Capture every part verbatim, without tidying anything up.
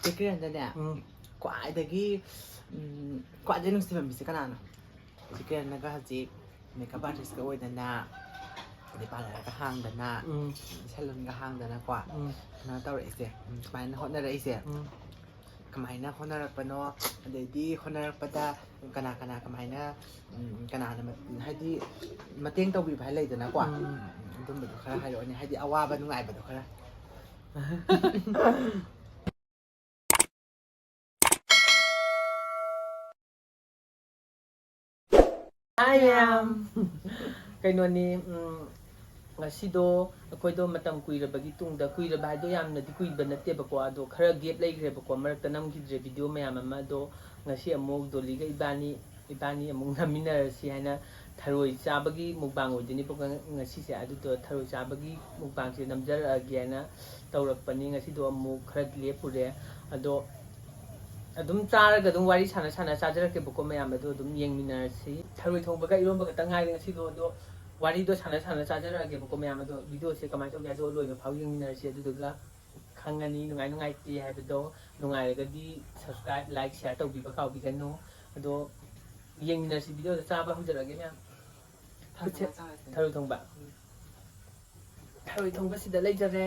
ꯆꯦ ꯀꯤꯔꯟꯗꯅꯦ, ꯎꯝ꯫ ꯈ꯭ꯋꯥꯏꯗꯒꯤ, ꯎꯝ, ꯈ꯭ꯋꯥꯏꯗꯒꯤ ꯅꯨꯡꯁꯤꯕ ꯃꯤꯁꯦ ꯀꯅꯥꯅꯣ? ꯆꯦ ꯀꯤꯔꯟꯅꯒ ꯍꯧꯖꯤꯛ makeup artistꯀ ꯑꯣꯏꯗꯅ, ꯑꯗꯩ parlourꯒ ꯍꯥꯡꯗꯅ, ꯎꯝ꯫ Salonꯒ ꯍꯥꯡꯗꯅꯀꯣ, ꯎꯝ꯫ ꯀꯩꯅꯣ ꯇꯧꯔꯛꯏꯁꯦ, ꯎꯝ, ꯁꯨꯃꯥꯏꯅ ꯍꯣꯠꯅꯔꯛꯏꯁꯦ꯫ ꯎꯝ꯫ ꯀꯃꯥꯏꯅ ꯍꯣꯠꯅꯔꯛꯄꯅꯣ, ꯑꯗꯩꯗꯤ ꯍꯣꯠꯅꯔꯛꯄꯗ ꯀꯅꯥ ꯀꯅꯥ ꯀꯃꯥꯏꯅ, ꯎꯝ, ꯀꯅꯥꯅ ꯃ-, ꯍꯥꯏꯗꯤ ꯃꯇꯦꯡ ꯇꯧꯕꯤꯕ ꯍꯥꯏ ꯂꯩꯗꯅꯀꯣ꯫ ꯎꯝ꯫ ꯑꯗꯨꯝꯕꯗꯣ ꯈꯔ ꯍꯥꯏꯔꯛꯑꯣꯅꯦ, ꯍꯥꯏꯗꯤ ꯑꯋꯥꯕ ꯅꯨꯡꯉꯥꯏꯕꯗꯣ ꯈꯔ꯫ Hi, ꯃꯌꯥꯝ꯫ ꯀꯩꯅꯣꯅꯤ, ꯎꯝ, ꯉꯁꯤꯗꯣ ꯑꯩꯈꯣꯏꯗꯣ ꯃꯇꯝ ꯀꯨꯏꯔꯕꯒꯤ ꯇꯨꯡꯗ, ꯀꯨꯏꯔꯕ ꯍꯥꯏꯗꯣ ꯌꯥꯝꯅꯗꯤ ꯀꯨꯏꯕ ꯅꯠꯇꯦꯕꯀꯣ, ꯑꯗꯣ ꯈꯔ gap ꯂꯩꯈ꯭ꯔꯦꯕꯀꯣ, ꯃꯔꯛꯇ ꯅꯝꯈꯤꯗ꯭ꯔꯦ video ꯃꯌꯥꯝ ꯑꯃ꯫ ꯑꯗꯣ ꯉꯁꯤ ꯑꯃꯨꯛ ꯗꯣꯂꯤꯒ ꯏꯕꯥꯅꯤ, ꯏꯕꯥꯅꯤ ꯑꯃꯨꯛ ꯅꯝꯃꯤꯟꯅꯔꯁꯤ ꯍꯥꯏꯅ ꯊꯔꯣꯏ ꯆꯥꯕꯒꯤ mukbang ꯑꯣꯏꯗꯣꯏꯅꯦꯕꯀꯣ ꯉ-, ꯉꯁꯤꯁꯦ꯫ ꯑꯗꯨꯗꯣ ꯊꯔꯣꯏ ꯆꯥꯕꯒꯤ mukbangꯁꯦ ꯅꯝꯖꯔꯛꯑꯒꯦ ꯍꯥꯏꯅ ꯇꯧꯔꯛꯄꯅꯤ꯫ ꯉꯁꯤꯗꯣ ꯑꯃꯨꯛ ꯈꯔ ꯂꯦꯞꯄꯨꯔꯦ꯫ ꯑꯗꯣ ꯑꯗꯨꯝ ꯆꯥꯔꯒ ꯑꯗꯨꯝ ꯋꯥꯔꯤ ꯁꯥꯟꯅ ꯁꯥꯟꯅ ꯆꯥꯖꯔꯛꯀꯦꯕꯀꯣ ꯃꯌꯥꯝ, ꯑꯗꯣ ꯑꯗꯨꯝ ꯌꯦꯡꯃꯤꯟꯅꯔꯁꯤ꯫ ꯊꯔꯣꯏ ꯊꯣꯡꯕꯒ ꯏꯔꯣꯝꯕ ꯈꯛꯇ ꯉꯥꯏꯔꯦ ꯉꯁꯤꯗꯣ꯫ ꯑꯗꯣ ꯋꯥꯔꯤꯗꯣ ꯁꯥꯟꯅ ꯁꯥꯟꯅ ꯆꯥꯖꯔꯛꯑꯒꯦꯕꯀꯣ ꯃꯌꯥꯝ꯫ ꯑꯗꯣ videoꯁꯦ ꯀꯃꯥꯏꯅ ꯇꯧꯒꯦ ꯍꯥꯏꯗꯣ ꯂꯣꯏꯕ ꯐꯥꯎ ꯌꯦꯡꯃꯤꯟꯅꯔꯁꯤ꯫ ꯑꯗꯨꯗꯨꯒ ꯈꯪꯉꯅꯤ ꯅꯨꯡꯉꯥꯏ ꯅꯨꯡꯉꯥꯏꯇꯦ ꯍꯥꯏꯕꯗꯣ꯫ ꯅꯨꯡꯉꯥꯏꯔꯒꯗꯤ subscribe, like, share ꯇꯧꯕꯤꯕ ꯀꯥꯎꯕꯤꯒꯅꯨ꯫ ꯑꯗꯣ ꯌꯦꯡꯃꯤꯟꯅꯔꯁꯤ, videoꯗ ꯆꯥꯕ ꯍꯧꯖꯔꯛꯑꯒꯦ ꯃꯌꯥꯝ꯫ ꯊꯔꯣꯏ ꯊꯣꯡꯕ ꯆꯥꯔꯁꯦ꯫ ꯊꯔꯣꯏ ꯊꯣꯡꯕ꯫ ꯎꯝ꯫ ꯊꯔꯣꯏ ꯊꯣꯡꯕ ꯁꯤꯗ ꯂꯩꯖꯔꯦ꯫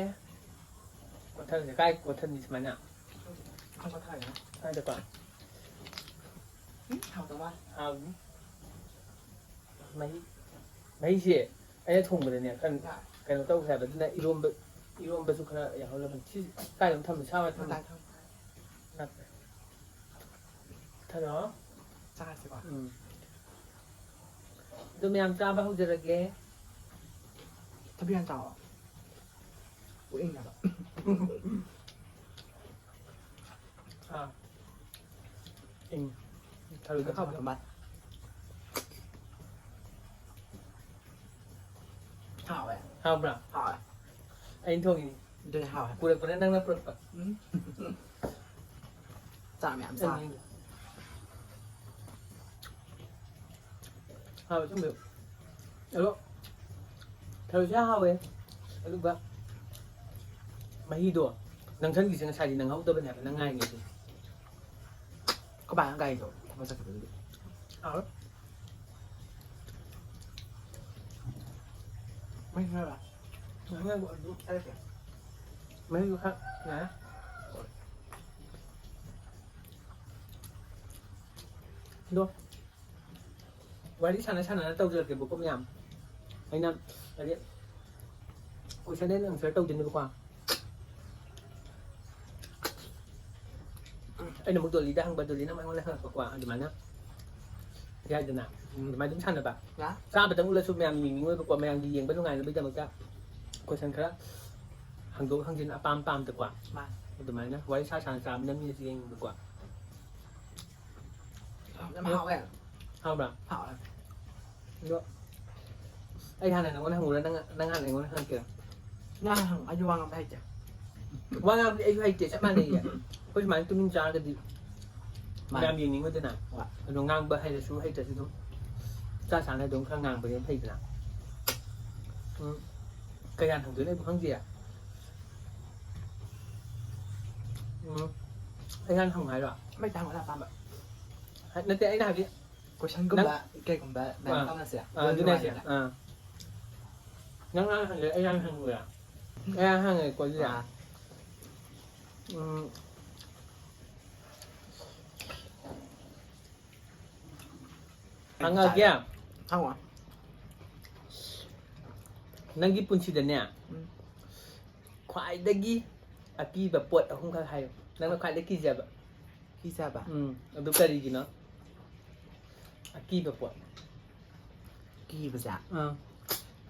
ꯀꯣꯊꯜꯁꯦ ꯀꯥꯏ ꯀꯣꯊꯜꯅꯤ ꯁꯨꯃꯥꯏꯅ? ꯈꯪꯕ ꯊꯔꯣꯏꯅ꯫ ꯀꯥꯏꯗꯀꯣ? ꯎꯝ, ꯍꯥꯎꯗꯧ ꯃꯥꯜꯂꯦ꯫ ꯍꯥꯎꯅꯤ꯫ ꯃꯍꯤ, ꯃꯍꯤꯁꯦ ꯑꯩꯅ ꯊꯣꯡꯕꯗꯅꯦ ꯈꯔ ꯌꯥ꯫ ꯀꯩꯅꯣ ꯇꯧꯈ꯭ꯔꯦ ꯍꯥꯏꯕ, ꯑꯗꯨꯅ ꯏꯔꯣꯝꯕ, ꯏꯔꯣꯝꯕꯁꯨ ꯈꯔ ꯌꯥꯎꯍꯜꯂꯕꯅꯤ꯫ ꯁꯤ ꯀꯥꯏꯗ ꯑꯃ ꯊꯝꯃꯤ? ꯁꯥ ꯃꯔꯛꯇ ꯊꯝꯃꯤ꯫ ꯃꯇꯥꯏ ꯊꯝꯃꯤ꯫ ꯅꯠꯇꯦ꯫ ꯊꯝꯃꯣ꯫ ꯆꯥꯔꯁꯤꯀꯣ꯫ ꯎꯝ꯫ ꯑꯗꯨ ꯃꯌꯥꯝ ꯆꯥꯕ ꯍꯧꯖꯔꯒꯦ꯫ ꯊꯕꯤ ꯍꯥꯟꯅ ꯆꯥꯎꯑꯣ꯫ ꯄꯨꯛ ꯏꯪꯅꯕ꯫ ꯑꯥ꯫ ꯏꯪ꯫ ꯊꯔꯣꯏꯗꯣ ꯊꯔꯣꯏꯗꯣ ꯍꯥꯎꯕ꯭ꯔꯥ? ꯍꯥꯎꯕ ꯃꯥꯜꯂꯦ꯫ ꯍꯥꯎꯋꯦ꯫ ꯍꯥꯎꯕ꯭ꯔꯥ? ꯍꯥꯎꯋꯦ꯫ ꯑꯩꯅ ꯊꯣꯡꯉꯤꯅꯤ꯫ ꯑꯗꯨꯅ ꯍꯥꯎꯋꯦ ꯍꯥꯏꯕ꯫ ꯄꯨꯔꯛꯄꯅ ꯅꯪꯅ ꯄꯨꯔꯛꯄ꯫ ꯎꯝ꯫ ꯆꯥꯛ ꯃꯌꯥꯝ ꯆꯥ꯫ ꯎꯝ꯫ ꯍꯥꯎꯋꯦ, ꯑꯁꯦꯡꯕꯩ꯫ ꯑꯗꯣ ꯊꯔꯣꯏꯁꯨ ꯌꯥꯝ ꯍꯥꯎꯋꯦ꯫ ꯑꯗꯨꯒ ꯃꯍꯤꯗꯣ ꯅꯪꯁꯟꯒꯤꯁꯦ ꯉꯁꯥꯏꯗꯤ ꯅꯪꯍꯧꯗꯕꯅꯦꯕ, ꯅꯪ ꯉꯥꯏꯔꯤꯉꯩꯗꯤ꯫ ꯀꯃꯥꯏꯅ ꯒꯥꯔꯤꯗꯣ ꯊꯕꯛ ꯆꯠꯈꯤꯕꯗꯨꯗꯤ? ꯑꯥ꯫ ꯃꯩ ꯈꯔ ꯂꯥꯛ-, ꯃꯩ ꯈꯔ ꯑꯗꯨꯝ ꯊꯥꯔꯛꯀꯦ꯫ ꯃꯩꯗꯨ ꯈꯔ ꯉꯥꯏ꯫ ꯑꯗꯣ ꯋꯥꯔꯤ ꯁꯥꯟꯅ ꯁꯥꯟꯅꯅ ꯇꯧꯖꯔꯛꯀꯦꯕꯀꯣ ꯃꯌꯥꯝ꯫ ꯑꯩꯅ ꯍꯥꯏꯗꯤ question and answer ꯇꯧꯗꯣꯏꯅꯦꯕꯀꯣ꯫ ꯑꯩꯅ ꯑꯃꯨꯛ ꯗꯣꯂꯤꯗ ꯍꯪꯕ, ꯗꯣꯂꯤꯅ ꯑꯃꯨꯛ ꯑꯩꯉꯣꯟꯗ ꯍꯪꯉꯛꯄꯀꯣ꯫ ꯑꯗꯨꯃꯥꯏꯅ ꯌꯥꯏꯗꯅ꯫ ꯎꯝ, ꯑꯗꯨꯃꯥꯏꯅ ꯑꯗꯨꯝ ꯁꯥꯟꯅꯕ꯫ ꯌꯥ꯫ ꯆꯥꯕꯗꯪ ꯎꯠꯂꯁꯨ ꯃꯌꯥꯝ ꯌꯦꯡꯅꯤꯡꯉꯣꯏꯕꯀꯣ꯫ ꯃꯌꯥꯝꯒꯤ ꯌꯦꯡꯕ ꯅꯨꯡꯉꯥꯏꯅꯕꯒꯤꯗꯃꯛꯇ question ꯈꯔ ꯍꯪꯗꯣꯛ ꯍꯪꯖꯤꯟ ꯑꯄꯥꯝ ꯄꯥꯝꯗꯀꯣ꯫ ꯃꯥꯅꯤ꯫ ꯑꯗꯨꯃꯥꯏꯅ ꯋꯥꯔꯤ ꯁꯥ ꯁꯥꯅ ꯆꯥꯕꯅ ꯃꯤꯅꯁꯨ ꯌꯦꯡꯅꯤꯡꯕꯀꯣ꯫ ꯌꯥꯝ ꯍꯥꯎꯋꯦ꯫ ꯍꯥꯎꯕ꯭ꯔꯥ? ꯍꯥꯎꯋꯦ꯫ ꯑꯗꯣ ꯑꯩ ꯍꯥꯟꯅ ꯅꯪꯉꯣꯟꯗ ꯍꯪꯉꯨꯔꯥ, ꯅꯪ, ꯅꯪ ꯍꯥꯟꯅ ꯑꯩꯉꯣꯟꯗ ꯍꯪꯉꯛꯀꯦꯔꯥ? ꯅꯪ ꯍꯪꯉꯣ, ꯑꯩꯗꯤ ꯋꯥ ꯉꯥꯡꯕ ꯍꯩꯇꯦ꯫ ꯋꯥ ꯉꯥꯡꯕꯗꯤ ꯑꯩꯁꯨ ꯍꯩꯇꯦ, ꯆꯞ ꯃꯥꯟꯅꯩꯌꯦ꯫ ꯑꯩꯈꯣꯏ ꯁꯨꯃꯥꯏꯅ ꯇꯨꯃꯤꯟ ꯆꯥꯔꯒꯗꯤ ꯃꯥꯅꯦ꯫ ꯃꯌꯥꯝ ꯌꯦꯡꯅꯤꯡꯉꯣꯏꯗꯅ꯫ ꯍꯣꯏ꯫ ꯑꯗꯣ ꯉꯥꯡꯕ ꯍꯩꯔꯁꯨ ꯍꯩꯇ꯭ꯔꯁꯨ ꯑꯗꯨꯝ ꯆꯥ ꯆꯥꯅ ꯑꯗꯨꯝ ꯈꯔ ꯉꯥꯡꯕꯗꯤ ꯑꯗꯨꯝ ꯐꯩꯗꯅ꯫ ꯎꯝ, ꯀꯌꯥ ꯍꯪꯗꯣꯏꯅꯣ ꯑꯩꯕꯨ ꯈꯪꯗꯦ꯫ ꯎꯝ, ꯑꯩ ꯍꯥꯟꯅ ꯍꯪꯉꯨ ꯍꯥꯏꯔꯣ? ꯃꯩ ꯊꯥꯡꯒꯠꯂ ꯑꯄꯥꯝꯕ꯫ ꯍꯥꯏ-, ꯅꯠꯇꯦ, ꯑꯩꯅ ꯍꯥꯏꯕꯗꯤ questionꯒꯨꯝꯕ ꯅꯪ-, ꯀꯩꯒꯨꯝꯕ ꯃꯌꯥꯝ ꯑꯥ, ꯇꯧꯅꯁꯦ꯫ ꯑꯥ, ꯑꯗꯨꯅ ꯑꯗꯨꯅꯦ ꯍꯥꯏꯁꯦ, ꯅꯨꯡꯉꯥꯏꯗꯅ꯫ ꯑꯥ꯫ ꯅꯪ ꯍꯥꯟꯅ ꯍꯪꯒꯦꯔꯥ, ꯑꯩ ꯍꯥꯟꯅ ꯍꯪꯉꯨꯔꯥ? ꯑꯩ ꯍꯥꯟꯅ ꯍꯪꯉꯦꯀꯣ, ꯑꯗꯨꯗꯤ꯫ ꯑꯥ꯫ ꯎꯝ꯫ ꯍꯪꯉꯛꯑꯒꯦ꯫ ꯍꯪꯉꯣ꯫ ꯅꯪꯒꯤ ꯄꯨꯟꯁꯤꯗꯅꯦ, ꯎꯝ꯫ ꯈ꯭ꯋꯥꯏꯗꯒꯤ ꯑꯀꯤꯕ ꯄꯣꯠ ꯑꯍꯨꯝꯈꯛ ꯍꯥꯏꯌꯨ꯫ ꯅꯪꯅ ꯈ꯭ꯋꯥꯏꯗꯒꯤ ꯀꯤꯖꯕ꯫ ꯀꯤꯖꯕ? ꯎꯝ, ꯑꯗꯨ ꯀꯔꯤꯒꯤꯅꯣ? ꯑꯀꯤꯕ ꯄꯣꯠ꯫ ꯀꯤꯕꯁꯦ? ꯑꯥ꯫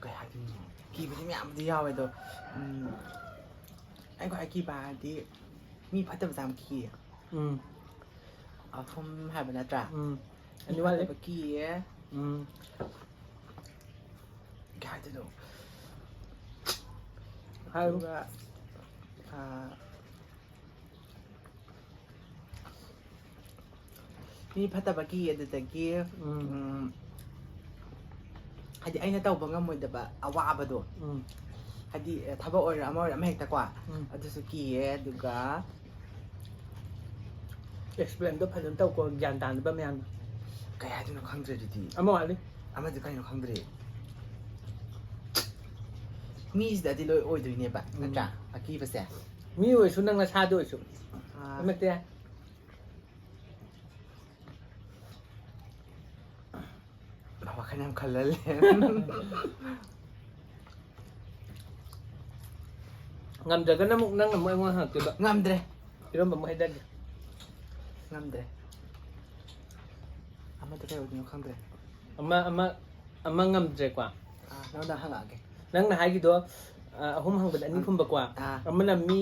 ꯀꯩ ꯍꯥꯏꯗꯣꯏꯅꯣ? ꯀꯤꯕꯗꯤ ꯃꯌꯥꯝꯕꯨꯗꯤ ꯌꯥꯎꯋꯦ ꯑꯗꯣ, ꯎꯝ, ꯑꯩ ꯈ꯭ꯋꯥꯏ ꯀꯤꯕ ꯍꯥꯏꯔꯗꯤ ꯃꯤ ꯐꯠꯇꯕꯁꯦ ꯌꯥꯝ ꯀꯤꯌꯦ꯫ ꯎꯝ꯫ ꯑꯍꯨꯝ ꯍꯥꯏꯕ ꯅꯠꯇ꯭ꯔꯥ? ꯎꯝ꯫ ꯃꯤ ꯑꯅꯤ ꯋꯥꯠꯂꯤ꯫ ꯐꯠꯇꯕ ꯀꯤꯌꯦ꯫ ꯎꯝ꯫ ꯀꯩ ꯍꯥꯏꯗꯣꯏꯅꯣ? ꯍꯥꯏꯔꯣ꯫ ꯑꯗꯨꯒ, ꯑꯥ, ꯃꯤ ꯐꯠꯇꯕꯒꯤ ꯑꯗꯨꯗꯒꯤ, ꯎꯝ꯫ ꯎꯝ, ꯍꯥꯏꯗꯤ ꯑꯩꯅ ꯇꯧꯕ ꯉꯝꯃꯣꯏꯗꯕ ꯑꯋꯥꯕꯗꯣ꯫ ꯎꯝ꯫ ꯍꯥꯏꯗꯤ ꯊꯕꯛ ꯑꯣꯏꯔꯣ ꯑꯃ ꯑꯣꯏꯔꯣ ꯑꯃ ꯍꯦꯛꯇꯀꯣ꯫ ꯑꯗꯨꯁꯨ ꯀꯤꯌꯦ꯫ ꯑꯗꯨꯒ ꯑꯦꯛꯁꯄ꯭ꯂꯦꯟꯗꯣ ꯐꯖꯅ ꯇꯧꯀꯣ, ꯒ꯭ꯌꯥꯟ ꯇꯥꯅꯕ ꯃꯌꯥꯝꯅ꯫ ꯀꯩ ꯍꯥꯏꯗꯣꯏꯅꯣ ꯈꯪꯗ꯭ꯔꯦ ꯑꯗꯨꯗꯤ꯫ ꯑꯃ ꯋꯥꯠꯂꯤ꯫ ꯑꯃꯗꯤ ꯀꯩꯅꯣ ꯈꯪꯗ꯭ꯔꯦ꯫ ꯃꯤꯁꯤꯗꯗꯤ ꯂꯣꯏ ꯑꯣꯏꯗꯣꯏꯅꯦꯕ, ꯅꯠꯇ꯭ꯔꯥ? ꯑꯀꯤꯕꯁꯦ꯫ ꯃꯤ ꯑꯣꯏꯔꯁꯨ, ꯅꯪ ꯅꯁꯥꯗ ꯑꯣꯏꯔꯁꯨ꯫ ꯑꯥ, ꯑꯃꯠꯇ ꯌꯥꯏ꯫ ꯋꯥꯈꯜ ꯌꯥꯝ ꯈꯜꯍꯜꯂꯦ꯫ ꯉꯝꯗ꯭ꯔꯒꯅ ꯑꯃꯨꯛ ꯅꯪꯅ ꯑꯃꯨꯛ ꯑꯩꯉꯣꯟꯗ ꯍꯪꯉꯛꯇꯣꯏꯕ꯫ ꯉꯝꯗ꯭ꯔꯦ꯫ ꯏꯔꯣꯝꯕ ꯑꯃꯨꯛ ꯍꯩꯊꯒꯦ꯫ ꯉꯝꯗ꯭ꯔꯦ꯫ ꯑꯃꯗ ꯀꯩ ꯑꯣꯏꯗꯣꯏꯅꯣ ꯈꯪꯗ꯭ꯔꯦ꯫ ꯑꯃ ꯑꯃ ꯑꯃ ꯉꯝꯗ꯭ꯔꯦꯀꯣ꯫ ꯑꯥ, ꯅꯉꯣꯟꯗ ꯍꯪꯉꯛꯑꯒꯦ꯫ ꯅꯪꯅ ꯍꯥꯏꯒꯤꯗꯣ, ꯑ, ꯑꯍꯨꯝ ꯍꯪꯕꯗ ꯑꯅꯤ ꯈꯨꯝꯕꯀꯣ꯫ ꯑꯥ꯫ ꯑꯃꯅ ꯃꯤ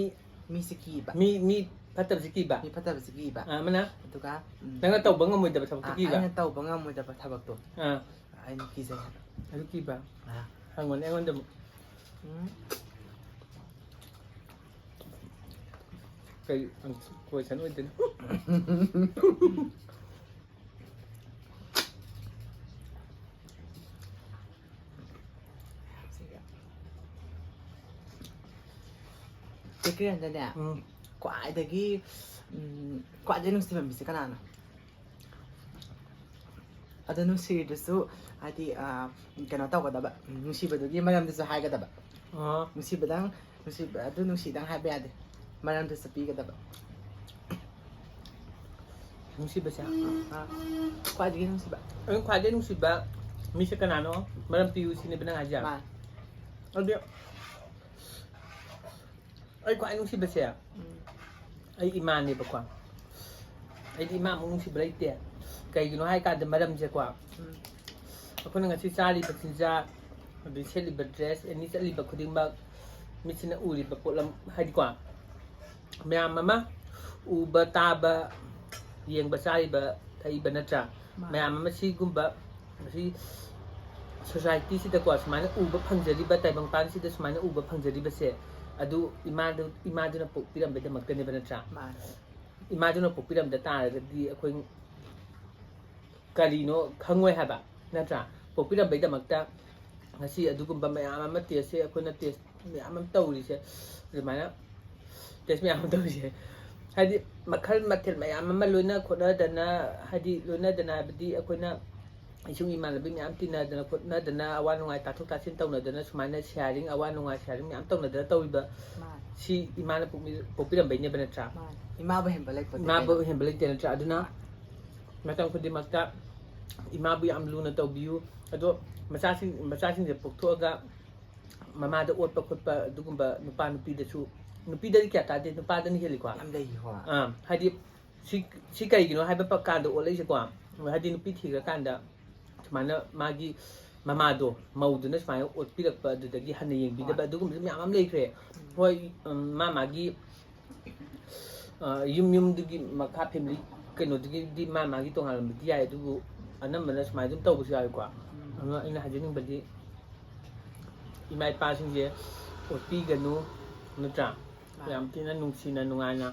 ꯃꯤꯁꯦ ꯀꯤꯕ꯫ ꯃꯤ ꯃꯤ ꯐꯠꯇꯕꯁꯤ ꯀꯤꯕ꯫ ꯃꯤ ꯐꯠꯇꯕꯁꯦ ꯀꯤꯕ꯫ ꯑ, ꯑꯃꯅ ꯑꯗꯨꯒ ꯎꯝ, ꯅꯪꯅ ꯇꯧꯕ ꯉꯝꯃꯣꯏꯗꯕ ꯊꯕꯛꯇꯣ ꯑꯥ, ꯀꯤꯕ꯫ ꯑꯩꯅ ꯇꯧꯕ ꯉꯝꯃꯣꯏꯗꯕ ꯊꯕꯛꯇꯣ ꯑꯥ꯫ ꯑꯩꯅ ꯀꯤꯖꯩ ꯍꯥꯏꯕ꯫ ꯑꯗꯨ ꯀꯤꯕ꯫ ꯑꯥ, ꯍꯪꯉꯣꯅꯦ ꯑꯩꯉꯣꯟꯗ ꯑꯃꯨꯛ꯫ ꯎꯝ꯫ ꯀꯩ ꯀꯣꯏꯁꯟ ꯑꯣꯏꯗꯣꯏꯅꯣ? ꯆꯦ ꯀꯤꯔꯟꯗꯅꯦ, ꯎꯝ꯫ ꯈ꯭ꯋꯥꯏꯗꯒꯤ ꯎꯝ, ꯈ꯭ꯋꯥꯏꯗꯒꯤ ꯅꯨꯡꯁꯤꯕ ꯃꯤꯁꯦ ꯀꯅꯥꯅꯣ? ꯑꯗꯣ ꯅꯨꯡꯁꯤꯔꯤꯗꯨꯁꯨ ꯍꯥꯏꯗꯤ ꯑ, ꯀꯩꯅꯣ ꯇꯧꯒꯗꯕ, ꯎꯝ, ꯅꯨꯡꯁꯤꯕꯗꯨꯒꯤ ꯃꯔꯝꯗꯨꯁꯨ ꯍꯥꯏꯒꯗꯕ꯫ ꯑꯣ꯫ ꯅꯨꯡꯁꯤꯕꯗꯪ ꯅꯨꯡꯁꯤꯕ ꯑꯗꯨ ꯅꯨꯡꯁꯤꯗꯪ ꯍꯥꯏꯕ ꯌꯥꯗꯦ꯫ ꯃꯔꯝꯗꯨꯁꯨ ꯄꯤꯒꯗꯕ꯫ ꯅꯨꯡꯁꯤꯕꯁꯦ꯫ ꯑ, ꯈ꯭ꯋꯥꯏꯗꯒꯤ ꯅꯨꯡꯁꯤꯕ꯫ ꯑꯩꯅ ꯈ꯭ꯋꯥꯏꯗꯒꯤ ꯅꯨꯡꯁꯤꯕ ꯃꯤꯁꯦ ꯀꯅꯥꯅꯣ? ꯃꯔꯝ ꯄꯤꯌꯨ ꯁꯤꯅꯦꯕ ꯅꯪ ꯍꯥꯏꯁꯦ? ꯃꯥꯅꯦ꯫ ꯑꯗꯨꯗꯤ ꯑꯩ ꯈ꯭ꯋꯥꯏ ꯅꯨꯡꯁꯤꯕꯁꯦ ꯎꯝ꯫ ꯑꯩ ꯏꯃꯥꯅꯦꯕꯀꯣ꯫ ꯑꯩꯗꯤ ꯏꯃꯥꯃꯨꯛ ꯅꯨꯡꯁꯤꯕ ꯂꯩꯇꯦ꯫ ꯀꯩꯒꯤꯅꯣ ꯍꯥꯏ ꯀꯥꯟꯗ ꯃꯔꯝꯁꯦꯀꯣ꯫ ꯎꯝ꯫ ꯑꯩꯈꯣꯏꯅ ꯉꯁꯤ ꯆꯥꯔꯤꯕ ꯆꯤꯟꯖꯥꯛ, ꯑꯗꯩ ꯁꯦꯠꯂꯤꯕ ꯗ꯭ꯔꯦꯁ, ꯑꯦꯅꯤ ꯆꯠꯂꯤꯕ ꯈꯨꯗꯤꯡꯃꯛ ꯃꯤꯠꯁꯤꯅ ꯎꯔꯤꯕ ꯄꯣꯠꯂꯝ ꯍꯥꯏꯗꯤꯀꯣ, ꯃꯌꯥꯝ ꯑꯃ ꯎꯕ, ꯇꯥꯕ, ꯌꯦꯡꯕ, ꯆꯥꯔꯤꯕ, ꯊꯛꯏꯕ ꯅꯠꯇ꯭ꯔꯥ? ꯃꯥꯅꯦ꯫ ꯃꯌꯥꯝ ꯑꯃ ꯁꯤꯒꯨꯝꯕ ꯉꯁꯤ ꯁꯣꯁꯥꯏꯇꯤꯁꯤꯗꯀꯣ ꯁꯨꯃꯥꯏꯅ ꯎꯕ ꯐꯪꯖꯔꯤꯕ, ꯇꯥꯏꯕꯪꯄꯥꯟꯁꯤꯗ ꯁꯨꯃꯥꯏꯅ ꯎꯕ ꯐꯪꯖꯔꯤꯕꯁꯦ, ꯑꯗꯨ ꯏꯃꯥꯗꯨ, ꯏꯃꯥꯗꯨꯅ ꯄꯣꯛꯄꯤꯔꯝꯕꯩꯗꯃꯛꯇꯅꯦꯕ ꯅꯠꯇ꯭ꯔꯥ? ꯃꯥꯅꯦ꯫ ꯏꯃꯥꯗꯨꯅ ꯄꯣꯛꯄꯤꯔꯝꯗ ꯇꯥꯔꯒꯗꯤ ꯑꯩꯈꯣꯏ ꯀꯔꯤꯅꯣ ꯈꯪꯉꯣꯏ ꯍꯥꯏꯕ ꯅꯠꯇ꯭ꯔꯥ? ꯄꯣꯛꯄꯤꯔꯝꯕꯩꯗꯃꯛꯇ ꯉꯁꯤ ꯑꯗꯨꯒꯨꯝꯕ ꯃꯌꯥꯝ ꯑꯃ ꯇꯦꯁꯁꯦ ꯑꯩꯈꯣꯏꯅ ꯇꯦꯁ ꯃꯌꯥꯝ ꯑꯃ ꯇꯧꯔꯤꯁꯦ, ꯑꯗꯨꯃꯥꯏꯅ ꯇꯦꯁ ꯃꯌꯥꯝ ꯑꯃ ꯇꯧꯔꯤꯁꯦ, ꯍꯥꯏꯗꯤ ꯃꯈꯜ ꯃꯊꯦꯜ ꯃꯌꯥꯝ ꯑꯃ ꯂꯣꯏꯅ ꯈꯣꯠꯅꯗꯅ, ꯍꯥꯏꯗꯤ ꯂꯣꯏꯅꯗꯅ ꯍꯥꯏꯕꯗꯤ ꯑꯩꯈꯣꯏꯅ ꯏꯁꯨꯡ ꯏꯃꯥꯟꯅꯕꯤ ꯃꯌꯥꯝ ꯇꯤꯟꯅꯗꯅ ꯈꯣꯠꯅꯗꯅ, ꯑꯋꯥ ꯅꯨꯡꯉꯥꯏ ꯇꯥꯊꯣꯛ ꯇꯥꯁꯤꯟ ꯇꯧꯅꯗꯅ, ꯁꯨꯃꯥꯏꯅ ꯁꯤꯌꯥꯔꯤꯡ, ꯑꯋꯥ ꯅꯨꯡꯉꯥꯏ ꯁꯤꯌꯥꯔꯤꯡ ꯃꯌꯥꯝ ꯇꯧꯅꯗꯅ ꯇꯧꯔꯤꯕ ꯃꯥꯅꯦ ꯁꯤ ꯏꯃꯥꯅ ꯄꯣꯛꯃꯤ- ꯄꯣꯛꯄꯤꯔꯝꯕꯩꯅꯦꯕ, ꯅꯠꯇ꯭ꯔꯥ? ꯃꯥꯅꯦ ꯏꯃꯥꯕꯨ ꯍꯦꯟꯕ ꯂꯩꯄꯣꯠꯇꯦ ꯏꯃꯥꯕꯨ ꯀꯩꯅꯣ꯫ ꯍꯦꯟꯕ ꯂꯩꯇꯦ, ꯅꯠꯇ꯭ꯔꯥ? ꯑꯗꯨꯅ ꯃꯇꯝ ꯈꯨꯗꯤꯡꯃꯛꯇ ꯏꯃꯥꯕꯨ ꯌꯥꯝ ꯂꯨꯅ ꯇꯧꯕꯤꯌꯨ꯫ ꯑꯗꯣ ꯃꯆꯥꯁꯤꯡ ꯃꯆꯥꯁꯤꯡꯁꯦ ꯄꯣꯛꯊꯣꯛꯑꯒ ꯃꯃꯥꯗ ꯑꯣꯠꯄ ꯈꯣꯠꯄ ꯑꯗꯨꯒꯨꯝꯕ ꯅꯨꯄꯥ ꯅꯨꯄꯤꯗꯁꯨ, ꯅꯨꯄꯤꯗꯗꯤ ꯀꯌꯥ ꯇꯥꯗꯦ, ꯅꯨꯄꯥꯗꯅ ꯍꯦꯜꯂꯤꯀꯣ꯫ ꯌꯥꯝ ꯂꯩ ꯍꯣꯏ꯫ ꯑꯥ, ꯍꯥꯏꯗꯤ ꯁꯤ ꯁꯤ ꯀꯩꯒꯤꯅꯣ ꯍꯥꯏꯕ ꯄ- ꯀꯥꯟꯗ ꯑꯣꯠꯂꯛꯏꯁꯦꯀꯣ, ꯍꯥꯏꯗꯤ ꯅꯨꯄꯤ ꯊꯤꯈ꯭ꯔꯀꯥꯟꯗ ꯁꯨꯃꯥꯏꯅ ꯃꯥꯒꯤ ꯃꯃꯥꯗꯣ, ꯃꯧꯗꯨꯅ ꯁꯨꯃꯥꯏꯅ ꯑꯣꯠꯄꯤꯔꯛꯄ, ꯑꯗꯨꯗꯒꯤ ꯍꯟꯅ ꯌꯦꯡꯕꯤꯗꯕ, ꯍꯣꯏ꯫ ꯑꯗꯨꯒꯨꯝꯕꯁꯨ ꯃꯌꯥꯝ ꯑꯃ ꯂꯩꯈ꯭ꯔꯦ꯫ ꯍꯣꯏ, ꯎꯝ, ꯃꯥ ꯃꯥꯒꯤ ꯑ, ꯌꯨꯝ ꯌꯨꯝꯗꯨꯒꯤ ꯃꯈꯥ, ꯐꯦꯃꯤꯂꯤ ꯀꯩꯅꯣꯗꯨꯒꯤꯗꯤ ꯃꯥ ꯃꯥꯒꯤ ꯇꯣꯉꯥꯟꯂꯝꯕꯗꯤ ꯌꯥꯏ, ꯑꯗꯨꯕꯨ ꯑꯅꯝꯕꯅ ꯁꯨꯃꯥꯏꯅ ꯑꯗꯨꯝ ꯇꯧꯕꯁꯨ ꯌꯥꯎꯋꯤꯀꯣ꯫ ꯑꯗꯨꯅ ꯑꯩꯅ ꯍꯥꯏꯖꯅꯤꯡꯕꯗꯤ, ꯏꯃꯥ ꯏꯄꯥꯁꯤꯡꯁꯦ ꯑꯣꯠꯄꯤꯒꯅꯨ, ꯅꯠꯇ꯭ꯔꯥ? ꯃꯥꯅꯦ꯫ ꯌꯥꯝ ꯊꯤꯅ ꯅꯨꯡꯁꯤꯅ ꯅꯨꯡꯉꯥꯏꯅ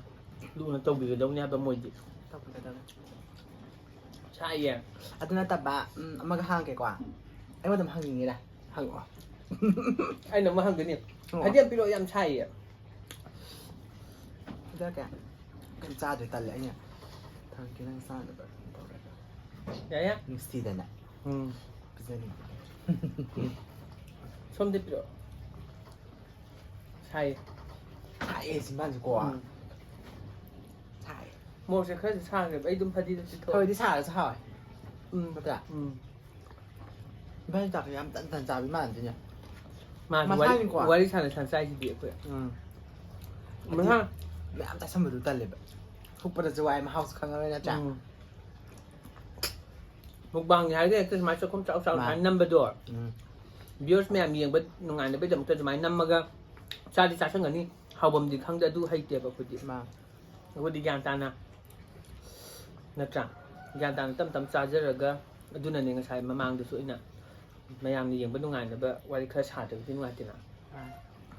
ꯂꯨꯅ ꯇꯧꯕꯤꯒꯗꯧꯅꯤ ꯍꯥꯏꯕ ꯃꯣꯏꯗꯤ꯫ ꯇꯧꯒꯗꯕꯅꯤ꯫ ꯁꯥꯏꯌꯦ꯫ ꯑꯗꯨ ꯅꯠꯇꯕ, ꯎꯝ, ꯑꯃꯒ ꯍꯪꯉꯛꯀꯦꯀꯣ꯫ ꯑꯩꯉꯣꯟꯗ ꯑꯃ ꯍꯪꯅꯤꯡꯉꯤꯔꯥ? ꯍꯪꯉꯛꯑꯣ꯫ ꯑꯩꯅ ꯑꯃ ꯍꯪꯒꯅꯤ꯫ ꯑꯣ꯫ ꯍꯥꯏꯗꯤ ꯌꯥꯝ ꯄꯤꯔꯛꯑꯣ, ꯌꯥꯝ ꯁꯥꯏꯌꯦ꯫ ꯄꯤꯔꯛꯀꯦ꯫ ꯀꯩꯝ ꯆꯥꯗ꯭ꯔꯦ, ꯇꯜꯂꯦ꯫ ꯑꯩꯅ ꯊꯝꯒꯦ ꯅꯪ ꯆꯥꯅꯕ ꯇꯧꯔꯒ꯫ ꯌꯥꯏꯌꯦ꯫ ꯅꯨꯡꯁꯤꯗꯅ ꯎꯝ꯫ ꯄꯤꯖꯅꯤꯡꯕ꯫ ꯁꯣꯝꯗ ꯄꯤꯔꯛꯑꯣ꯫ ꯁꯥꯏꯌꯦ꯫ ꯁꯥꯏꯌꯦ ꯆꯤꯝꯕꯥꯟꯁꯦꯀꯣ꯫ ꯎꯝ꯫ ꯁꯥꯏꯌꯦ꯫ ꯃꯣꯔꯣꯛꯁꯦ ꯈꯔꯁꯨ ꯁꯥꯈ꯭ꯔꯦꯕ꯫ ꯑꯩ ꯑꯗꯨꯝ ꯐꯗꯤꯗ ꯆꯤꯊꯣꯛ꯫ ꯊꯔꯣꯏꯗꯤ ꯁꯥꯔꯁꯨ ꯍꯥꯎꯋꯦ꯫ ꯎꯝ꯫ ꯅꯠꯇ꯭ꯔꯥ? ꯎꯝ꯫ ꯏꯕꯥꯅꯤ ꯆꯥꯛꯁꯦ ꯌꯥꯝ ꯇꯟ ꯇꯟ ꯆꯥꯕꯤ ꯃꯥꯟꯅꯗꯣꯏꯅꯦ꯫ ꯃꯥꯅ ꯃꯁꯥꯒꯤꯀꯣ꯫ ꯋꯥꯔꯤ, ꯋꯥꯔꯤ ꯁꯥꯟꯅ ꯁꯥꯟꯅ ꯆꯥꯏꯁꯤꯗꯤ ꯑꯩꯈꯣꯏ꯫ ꯎꯝ꯫ ꯃꯁꯥ ꯃꯌꯥꯝ ꯆꯥꯁꯟꯕꯗꯨ ꯇꯜꯂꯦꯕ꯫ ꯍꯨꯞꯄꯗꯁꯨ ꯋꯥꯏ, ꯃꯍꯥꯎꯁꯨ ꯈꯪꯉꯔꯣꯏ, ꯅꯠꯇ꯭ꯔꯥ? ꯎꯝ꯫ ꯃꯨꯛꯕꯥꯡꯒꯤ ꯍꯥꯏꯔꯒ ꯍꯦꯛꯇ ꯁꯨꯃꯥꯏꯅ ꯆꯥꯛꯈꯨꯝ ꯆꯥꯎ ꯆꯥꯎ ꯃꯥ꯫ ꯁꯨꯃꯥꯏꯅ ꯅꯝꯕꯗꯣ꯫ ꯎꯝ꯫ Viewers ꯃꯌꯥꯝ ꯌꯦꯡꯕ ꯅꯨꯡꯉꯥꯏꯅꯕꯒꯤꯗꯃꯛꯇ ꯑꯗꯨꯃꯥꯏꯅ ꯅꯝꯃꯒ ꯆꯥꯗꯤ ꯆꯥꯁꯟꯒꯅꯤ꯫ ꯍꯥꯎꯐꯝꯗꯤ ꯈꯪꯗꯦ, ꯑꯗꯨ ꯍꯩꯇꯦꯕ ꯑꯩꯈꯣꯏꯗꯤ꯫ ꯃꯥ꯫ ꯑꯩꯈꯣꯏꯗꯤ ꯒ꯭ꯌꯥꯟ ꯇꯥꯅ, ꯅꯠꯇ꯭ꯔꯥ? ꯒ꯭ꯌꯥꯟ ꯇꯥꯅ ꯇꯞ ꯇꯞ ꯆꯥꯖꯔꯒ, ꯑꯗꯨꯅꯅꯦ ꯉꯁꯥꯏ ꯃꯃꯥꯡꯗꯁꯨ ꯑꯩꯅ ꯃꯌꯥꯝꯅ ꯌꯦꯡꯕ ꯅꯨꯡꯉꯥꯏꯅꯕ ꯋꯥꯔꯤ ꯈꯔ ꯁꯥꯗꯕꯗꯤ ꯅꯨꯡꯉꯥꯏꯇꯦꯅ꯫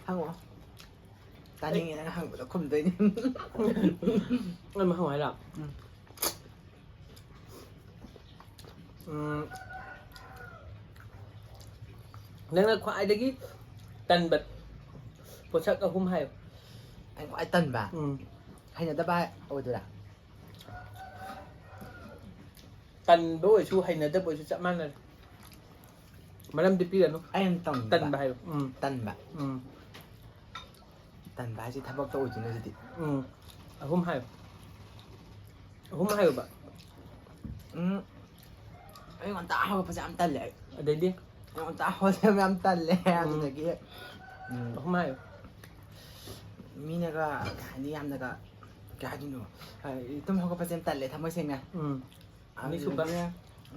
ꯍꯪꯉꯣ꯫ ꯇꯥꯅꯤꯡꯉꯦ, ꯅꯪ ꯍꯪꯕꯗꯣ ꯈꯨꯝꯗꯣꯏꯅꯤ꯫ ꯑꯃ ꯍꯪꯉꯨ ꯍꯥꯏꯔꯣ? ꯎꯝ꯫ ꯎꯝ, ꯅꯪꯅ ꯈ꯭ꯋꯥꯏꯗꯒꯤ ꯇꯟꯕ ꯄꯣꯠꯁꯛ ꯑꯍꯨꯝ ꯍꯥꯏꯌꯨ꯫ ꯑꯩꯅ ꯈ꯭ꯋꯥꯏ ꯇꯟꯕ, ꯎꯝ꯫ ꯍꯩꯅꯗꯕ ꯑꯣꯏꯗꯣꯏꯔꯥ? ꯇꯟꯕ ꯑꯣꯏꯔꯁꯨ ꯍꯩꯅꯗꯕ ꯑꯣꯏꯔꯁꯨ ꯆꯞ ꯃꯥꯟꯅꯔꯦ꯫ ꯃꯔꯝꯗꯤ ꯄꯤꯔꯅꯨ꯫ ꯑꯩꯅ ꯇꯟꯕ ꯇꯟꯕ ꯍꯥꯏꯌꯨ꯫ ꯎꯝ꯫ ꯇꯟꯕ ꯎꯝ꯫ ꯇꯟꯕ ꯍꯥꯏꯁꯤ ꯊꯕꯛꯇ ꯑꯣꯏꯗꯣꯏꯅꯦ ꯑꯗꯨꯗꯤ꯫ ꯎꯝ꯫ ꯑꯍꯨꯝ ꯍꯥꯏꯌꯨ꯫ ꯑꯍꯨꯝ ꯍꯥꯏꯌꯨꯕ꯫ ꯎꯝ ꯑꯩ ꯉꯟꯇꯥ ꯍꯧꯒꯠꯄꯁꯦ ꯌꯥꯝ ꯇꯜꯂꯦ ꯑꯩ ꯑꯗꯩꯗꯤ ꯑꯩ ꯉꯟꯇꯥ ꯍꯧꯒꯠꯄꯁꯦ ꯌꯥꯝ ꯇꯜꯂꯦ ꯑꯗꯨꯗꯒꯤ ꯎꯝ ꯑꯍꯨꯝ ꯍꯥꯏꯌꯨ꯫ ꯃꯤꯅꯒ ꯀꯩ ꯍꯥꯏꯅꯤ ꯌꯥꯝꯅꯒ ꯀꯩ ꯍꯥꯏꯗꯣꯏꯅꯣ ꯍꯥꯏꯗꯤ ꯇꯨꯝ ꯍꯧꯒꯠꯄꯁꯦ ꯌꯥꯝ ꯇꯜꯂꯦ ꯊꯃꯣꯏ ꯁꯦꯡꯅ꯫ ꯎꯝ꯫ ꯑꯅꯤꯁꯨꯕ꯫ ꯑꯗꯨꯗꯒꯤ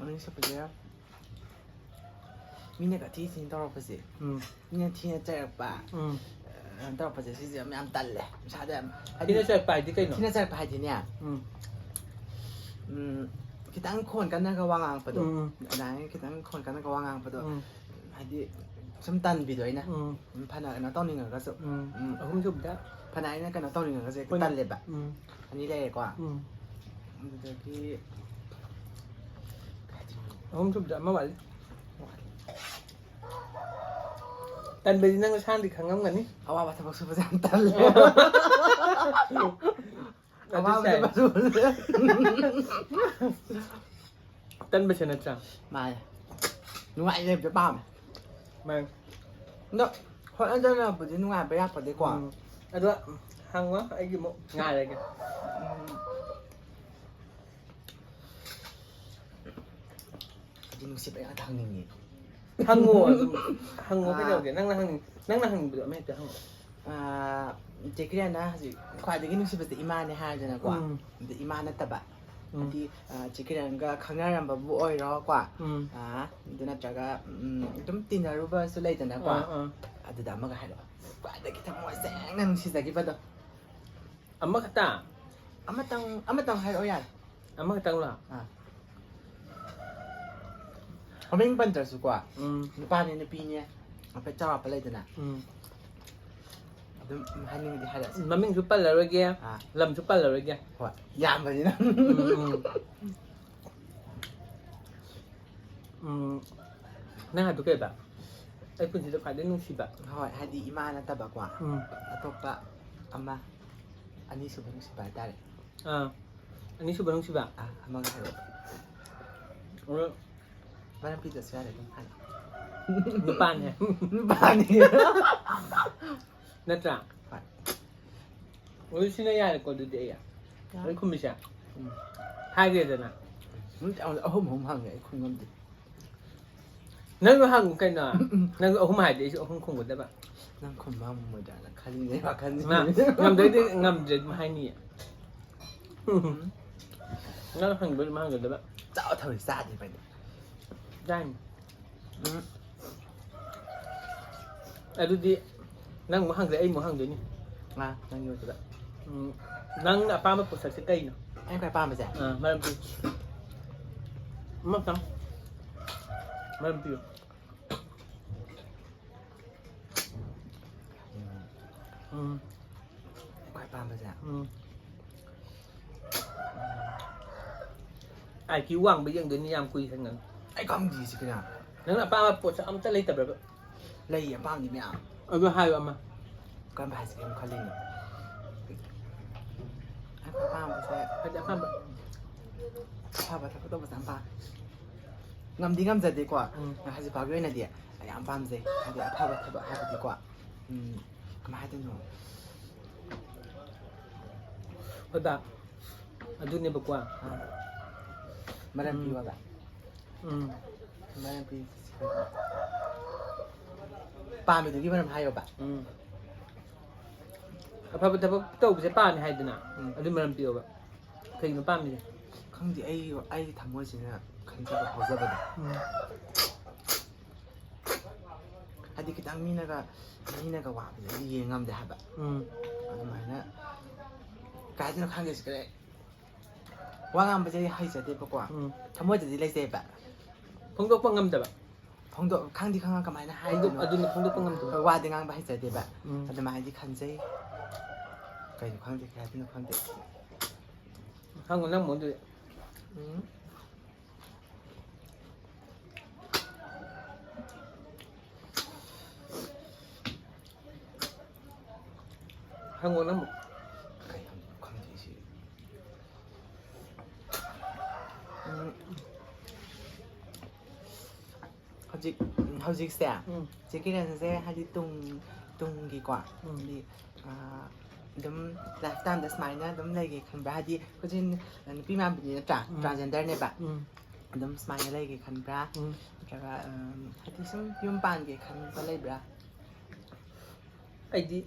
ꯑꯅꯤꯁꯨꯕꯁꯦ ꯃꯤꯅꯒ ꯊꯤ ꯊꯤꯅ ꯇꯧꯔꯛꯄꯁꯦ ꯎꯝ꯫ ꯃꯤꯅ ꯊꯤꯅ ꯆꯩꯔꯛꯄ ꯎꯝ꯫ ꯑ, ꯇꯧꯔꯛꯄꯁꯦ ꯁꯤꯁꯦ ꯌꯥꯝ ꯌꯥꯝ ꯇꯜꯂꯦ ꯏꯁꯥꯗ ꯌꯥꯝ ꯍꯥꯏꯗꯤ ꯊꯤꯅ ꯆꯩꯔꯛꯄ ꯍꯥꯏꯗꯤ ꯀꯩꯅꯣ? ꯊꯤꯅ ꯆꯩꯔꯛꯄ ꯍꯥꯏꯗꯤꯅꯦ ꯎꯝ꯫ ꯎꯝ, ꯈꯤꯇꯪ ꯈꯣꯟ ꯀꯟꯅꯒ ꯋꯥ ꯉꯥꯡꯉꯛꯄꯗꯣ ꯎꯝ꯫ ꯑꯗꯨꯃꯥꯏꯅ ꯈꯤꯇꯪ ꯈꯣꯟ ꯀꯟꯅꯒ ꯋꯥ ꯉꯥꯡꯉꯛꯄꯗꯣ ꯎꯝ꯫ ꯍꯥꯏꯗꯤ ꯁꯨꯝ ꯇꯟꯕꯤꯗꯣ ꯑꯩꯅ ꯎꯝ꯫ ꯎꯝ, ꯐꯅ ꯀꯩꯅꯣ ꯇꯧꯅꯤꯡꯉꯒꯁꯨ ꯎꯝ꯫ ꯎꯝ. ꯑꯍꯨꯝꯁꯨꯕꯗ꯫ ꯐꯅ ꯑꯩꯅ ꯀꯩꯅꯣ ꯇꯧꯅꯤꯡꯉꯒꯁꯨ ꯍꯦꯛꯇ ꯑꯩꯈꯣꯏꯅ ꯇꯜꯂꯦꯕ ꯎꯝ꯫ ꯑꯅꯤ ꯂꯩꯔꯦꯀꯣ ꯎꯝ꯫ ꯑꯗꯨꯗꯒꯤ ꯑꯍꯨꯝꯁꯨꯕꯗ ꯑꯃ ꯋꯥꯠꯂꯤ꯫ ꯇꯟꯕꯗꯤ ꯅꯪ ꯅꯁꯥꯅꯗꯤ ꯈꯪꯉꯝꯒꯅꯤ꯫ ꯑꯋꯥꯕ ꯊꯕꯛ ꯁꯨꯕꯁꯦ ꯌꯥꯝ ꯇꯜꯂꯦ ꯑꯗꯨ ꯑꯋꯥꯕ ꯁꯥꯏ꯫ ꯊꯕꯛ ꯁꯨꯕꯁꯦ ꯇꯟꯕꯁꯦ ꯅꯠꯇ꯭ꯔꯥ? ꯃꯥꯅꯦ ꯅꯨꯡꯉꯥꯏ ꯂꯩꯕꯗꯣ ꯄꯥꯝꯃꯦ ꯃꯥꯅꯦ꯫ ꯑꯗꯣ ꯍꯣꯠꯅꯗꯅꯕꯨꯗꯤ ꯅꯨꯡꯉꯥꯏꯕ ꯌꯥꯄꯣꯠꯇꯦꯀꯣ ꯎꯝ꯫ ꯑꯗꯣ ꯍꯪꯉꯣ ꯑꯩꯒꯤ ꯑꯃꯨꯛ ꯉꯥꯏꯔꯒꯦ꯫ ꯎꯝ. ꯑꯩꯗꯤ ꯅꯨꯡꯁꯤꯕ ꯉꯥꯛꯇ ꯍꯪꯅꯤꯡꯉꯦ ꯍꯪꯉꯣ ꯑꯗꯨꯝ꯫ ꯍꯪꯉꯣ ꯑꯥ. ꯀꯩꯗꯧꯔꯒꯦ? ꯅꯪꯅ ꯍꯪꯅꯤꯡ ꯅꯪꯅ ꯍꯪꯅꯤꯡꯕꯗꯣ ꯑꯃ ꯍꯦꯛꯇ ꯍꯪꯉꯣ꯫ ꯑꯥ, ꯆꯦ ꯀꯤꯔꯟꯅ ꯍꯧꯖꯤꯛ ꯈ꯭ꯋꯥꯏꯗꯒꯤ ꯅꯨꯡꯁꯤꯕꯁꯦ ꯏꯃꯥꯅꯦ ꯍꯥꯏꯔꯗꯅꯀꯣ ꯎꯝ. ꯑꯗ ꯏꯃꯥ ꯅꯠꯇꯕ ꯎꯝ. ꯍꯥꯏꯗꯤ ꯑꯥ, ꯆꯦ ꯀꯤꯔꯟꯒ ꯈꯪꯅꯔꯝꯕꯕꯨ ꯑꯣꯏꯔꯣꯀꯣ ꯎꯝ. ꯑꯥ, ꯑꯗꯨ ꯅꯠꯇ꯭ꯔꯒ ꯎꯝ, ꯑꯗꯨꯝ ꯇꯤꯟꯅꯔꯨꯕꯁꯨ ꯂꯩꯗꯅꯀꯣ ꯑꯥ, ꯑꯥ. ꯑꯗꯨꯗ ꯑꯃꯒ ꯍꯥꯏꯔꯛꯑꯣ ꯈ꯭ꯋꯥꯏꯗꯒꯤ ꯊꯃꯣꯏ ꯁꯦꯡꯅ ꯅꯨꯡꯁꯤꯖꯈꯤꯕꯗꯣ ꯑꯃꯈꯛꯇ? ꯑꯃꯇꯪ ꯑꯃꯇꯪ ꯍꯥꯏꯔꯛꯑꯣ ꯌꯥꯔꯦ ꯑꯃꯈꯛꯇꯪꯂꯣ? ꯑꯥ. ꯃꯃꯤꯡ ꯄꯟꯗ꯭ꯔꯁꯨꯀꯣ ꯎꯝ. ꯅꯨꯄꯥꯅꯦ ꯅꯨꯄꯤꯅꯦ ꯍꯥꯏꯐꯦꯠ ꯆꯥꯎꯔꯥꯛꯄ ꯂꯩꯗꯅ ꯎꯝ. ꯑꯗꯨꯝ ꯍꯥꯏꯅꯤꯡꯉꯗꯤ ꯍꯥꯏꯔꯛꯑꯁꯤ ꯃꯃꯤꯡꯁꯨ ꯄꯜꯂꯔꯣꯏꯒꯦ, ꯑꯥ. ꯂꯝꯁꯨ ꯄꯜꯂꯔꯣꯏꯒꯦ꯫ ꯍꯣꯏ ꯌꯥꯝꯕꯅꯤꯅ ꯎꯝ, ꯎꯝ. ꯎꯝ. ꯅꯪ ꯍꯥꯏꯕꯗꯨ ꯀꯩꯕ? ꯑꯩ ꯄꯨꯟꯁꯤꯗ ꯈ꯭ꯋꯥꯏꯗꯒꯤ ꯅꯨꯡꯁꯤꯕ꯫ ꯍꯣꯏ, ꯍꯥꯏꯗꯤ ꯏꯃꯥ ꯅꯠꯇꯕꯀꯣ, ꯎꯝ꯫ ꯑꯇꯣꯞꯄ ꯑꯃ, ꯑꯅꯤꯁꯨꯕ ꯅꯨꯡꯁꯤꯕ ꯍꯥꯏꯇꯥꯔꯦ꯫ ꯑꯥ, ꯑꯅꯤꯁꯨꯕ ꯅꯨꯡꯁꯤꯕ꯫ ꯑꯥ, ꯑꯃꯒ ꯍꯥꯏꯔꯛꯑꯣ꯫ ꯑꯗꯣ ꯃꯔꯝ ꯄꯤꯗ꯭ꯔꯁꯨ ꯌꯥꯔꯦ, ꯑꯗꯨꯝ ꯍꯥꯏꯔꯛꯑꯣ꯫ ꯅꯨꯄꯥꯅꯦ꯫ ꯅꯨꯄꯥꯅꯤ꯫ ꯅꯠꯇ꯭ꯔꯥ? ꯍꯣꯏ꯫ ꯑꯗꯨ ꯁꯤꯅ ꯌꯥꯔꯦꯀꯣ ꯑꯗꯨꯗꯤ ꯑꯩ꯫ ꯌꯥꯔꯦ꯫ ꯑꯩ ꯈꯨꯝꯃꯤꯁꯦ꯫ ꯎꯝ꯫ ꯍꯥꯏꯒꯦꯗꯅ꯫ ꯎꯝ, ꯑꯍꯨꯝ ꯑꯍꯨꯝ ꯍꯪꯉꯦ, ꯑꯩ ꯈꯨꯝ ꯉꯝꯗꯦ꯫ ꯅꯪꯁꯨ ꯍꯪꯉꯨ ꯀꯩꯅꯣ꯫ ꯅꯪꯁꯨ ꯑꯍꯨꯝ ꯍꯥꯏꯔꯗꯤ ꯑꯩꯁꯨ ꯑꯍꯨꯝ ꯈꯨꯝꯒꯗꯕ꯫ ꯅꯪ ꯈꯨꯝꯕ ꯉꯝꯃꯣꯏꯗ꯭ꯔꯥꯅ ꯈꯜꯂꯤꯅꯦ ꯋꯥꯈꯜꯁꯦ꯫ ꯃꯥ ꯉꯝꯗ꯭ꯔꯗꯤ ꯉꯝꯗ꯭ꯔꯦ ꯑꯗꯨꯝ ꯍꯥꯏꯅꯤꯌꯦ꯫ ꯅꯪ ꯍꯪꯕ ꯑꯗꯨꯝ ꯍꯪꯒꯗꯕ꯫ ꯆꯥꯕ ꯊꯛꯄꯗꯤ ꯆꯥꯗꯦꯕ ꯑꯩꯗꯤ꯫ ꯌꯥꯏꯅꯤ꯫ ꯎꯝ꯫ ꯑꯗꯨꯗꯤ ꯅꯪ ꯑꯃꯨꯛ ꯍꯪꯗ꯭ꯔꯦ, ꯑꯩ ꯑꯃꯨꯛ ꯍꯪꯗꯣꯏꯅꯤ꯫ ꯉꯥ ꯅꯪꯒꯤ ꯑꯣꯏꯕꯗ꯫ ꯎꯝ, ꯅꯪꯅ ꯑꯄꯥꯝꯕ ꯄꯣꯠꯁꯛꯁꯦ ꯀꯩꯅꯣ? ꯑꯩꯅ ꯈ꯭ꯋꯥꯏ ꯄꯥꯝꯕꯁꯦ꯫ ꯑꯥ, ꯃꯔꯝ ꯄꯤꯌꯨ꯫ ꯑꯃꯇꯪ꯫ ꯃꯔꯝ ꯄꯤꯌꯨ꯫ ꯎꯝ, ꯎꯝ꯫ ꯑꯩ ꯈ꯭ꯋꯥꯏ ꯄꯥꯝꯕꯁꯦ꯫ ꯎꯝ꯫ IQ ꯋꯥꯡꯕ ꯌꯦꯡꯗꯣꯏꯅꯤ, ꯌꯥꯝ ꯀꯨꯏ ꯈꯪꯒꯅꯤ꯫ ꯑꯩ ꯈꯪꯗꯦ ꯁꯤ ꯀꯩꯅꯣ꯫ ꯅꯪꯅ ꯑꯄꯥꯝꯕ ꯄꯣꯠꯁꯛ ꯑꯝꯇ ꯂꯩꯇꯕ꯭ꯔꯕ? ꯂꯩ, ꯑꯄꯥꯝꯗꯤ ꯃꯌꯥꯝ꯫ ꯑꯗꯨ ꯍꯥꯏꯌꯣ ꯑꯃ꯫ ꯀꯔꯝꯕ ꯍꯥꯏꯁꯤꯒꯦ ꯑꯃꯨꯛ ꯈꯜꯂꯤꯅꯦ꯫ ꯑꯩ ꯈ꯭ꯋꯥꯏ ꯄꯥꯝꯕꯁꯦ ꯍꯥꯏꯗꯤ ꯑꯄꯥꯝꯕ꯫ ꯑꯐꯕ ꯊꯕꯛ ꯇꯧꯕꯁꯦ ꯌꯥꯝ ꯄꯥꯝꯃꯦ꯫ ꯉꯝꯗꯤ ꯉꯝꯖꯗꯦꯀꯣ꯫ ꯎꯝ꯫ ꯍꯧꯖꯤꯛ ꯐꯥꯎꯒꯤ ꯑꯣꯏꯅꯗꯤ ꯑꯩ ꯌꯥꯝ ꯄꯥꯝꯖꯩ꯫ ꯍꯥꯏꯗꯤ ꯑꯐꯕ ꯊꯕꯛ ꯍꯥꯏꯕꯗꯤꯀꯣ꯫ ꯎꯝ, ꯀꯃꯥꯏ ꯍꯥꯏꯗꯣꯏꯅꯣ? ꯍꯣꯏꯕ꯫ ꯑꯗꯨꯅꯦꯕꯀꯣ꯫ ꯑꯥ꯫ ꯃꯔꯝ ꯎꯝ꯫ ꯄꯤꯌꯣꯕ꯫ ꯎꯝ꯫ ꯃꯔꯝ ꯄꯤ꯫ ꯄꯥꯝꯃꯤꯗꯨꯒꯤ ꯃꯔꯝ ꯍꯥꯏꯌꯣꯕ꯫ ꯎꯝ꯫ ꯑꯐꯕ ꯊꯕꯛ ꯇꯧꯕꯁꯦ ꯄꯥꯝꯃꯦ ꯍꯥꯏꯗꯅ꯫ ꯎꯝ꯫ ꯑꯗꯨ ꯃꯔꯝ ꯄꯤꯌꯣꯕ꯫ ꯀꯩꯒꯤꯅꯣ ꯄꯥꯝꯃꯤꯁꯦ? ꯈꯪꯗꯦ, ꯑꯩ, ꯑꯩꯒꯤ ꯊꯃꯣꯏꯁꯤꯅ ꯈꯟꯖꯕ ꯐꯥꯎꯖꯕꯗꯣ꯫ ꯎꯝ꯫ ꯍꯥꯏꯗꯤ ꯈꯤꯇꯪ ꯃꯤꯅꯒ, ꯃꯤꯅꯒ ꯋꯥꯕꯁꯦ ꯑꯩꯗꯤ ꯌꯦꯡ ꯉꯝꯗꯦ ꯍꯥꯏꯕ꯫ ꯎꯝ꯫ ꯑꯗꯨꯃꯥꯏꯅ ꯀꯥꯏꯗꯅꯣ ꯈꯪꯗꯦ ꯁꯤ ꯀꯔꯤ-, ꯋꯥ ꯉꯥꯡꯕꯁꯦ ꯑꯩ ꯍꯩꯖꯗꯦꯕꯀꯣ꯫ ꯎꯝ꯫ ꯊꯃꯣꯏꯗꯗꯤ ꯂꯩꯖꯩꯕ꯫ ꯐꯣꯡꯗꯣꯛꯄ ꯉꯝꯗꯕ꯫ ꯐꯣꯡꯗꯣꯛ-, ꯈꯪꯗꯤ ꯈꯪꯉ ꯀꯃꯥꯏꯅ ꯐꯣꯡꯗꯣꯛ-, ꯍꯥꯏꯗꯣꯏꯅꯣ? ꯑꯗꯨꯅ ꯐꯣꯡꯗꯣꯛꯄ ꯉꯝꯗꯕ꯫ ꯍꯣꯏ, ꯋꯥꯗꯤ ꯉꯥꯡꯕ ꯍꯩꯖꯗꯦꯕ꯫ ꯎꯝ꯫ ꯑꯗꯨꯃꯥꯏꯅꯗꯤ ꯈꯟꯖꯩ꯫ ꯀꯩꯅꯣ ꯈꯪꯗꯦ, ꯀꯩ ꯍꯥꯏꯗꯣꯏꯅꯣ ꯈꯪꯗꯦ꯫ ꯍꯪꯉꯨ ꯅꯪ ꯃꯑꯣꯡꯗꯨꯗꯤ꯫ ꯎꯝ꯫ ꯅꯪꯉꯣ ꯅꯪ ꯀꯩ ꯍꯪꯗꯣꯏꯅꯣ ꯈꯪꯗꯦ ꯑꯩꯁꯦ꯫ ꯎꯝ, ꯍꯧꯖꯤꯛ ꯍꯧꯖꯤꯛꯁꯦ ꯎꯝ꯫ ꯆꯦ ꯀꯤꯔꯟꯁꯦ ꯍꯥꯏꯗꯤ ꯇꯨꯡ ꯇꯨꯡꯒꯤꯀꯣ ꯎꯝ꯫ ꯍꯥꯏꯗꯤ ꯑꯗꯨꯝ ꯂꯥꯏꯐ ꯇꯥꯏꯝꯗ ꯁꯨꯃꯥꯏꯅ ꯑꯗꯨꯝ ꯂꯩꯒꯦ ꯈꯟꯕ꯭ꯔꯥ? ꯍꯥꯏꯗꯤ ꯍꯧꯖꯤꯛ ꯅꯨꯄꯤ ꯃꯥꯟꯕꯤꯅꯤ ꯅꯠꯇ꯭ꯔꯥ? ꯎꯝ꯫ ꯇ꯭ꯔꯥꯟꯖꯦꯟꯗꯔꯅꯦꯕ꯫ ꯎꯝ꯫ ꯑꯗꯨꯝ ꯁꯨꯃꯥꯏꯅ ꯂꯩꯒꯦ ꯈꯟꯕ꯭ꯔꯥ? ꯎꯝ꯫ ꯅꯠꯇ꯭ꯔꯒ ꯍꯥꯏꯗꯤ ꯁꯨꯝ ꯌꯨꯝ ꯄꯥꯟꯒꯦ ꯈꯟꯕ ꯂꯩꯕ꯭ꯔꯥ? ꯑꯩꯗꯤ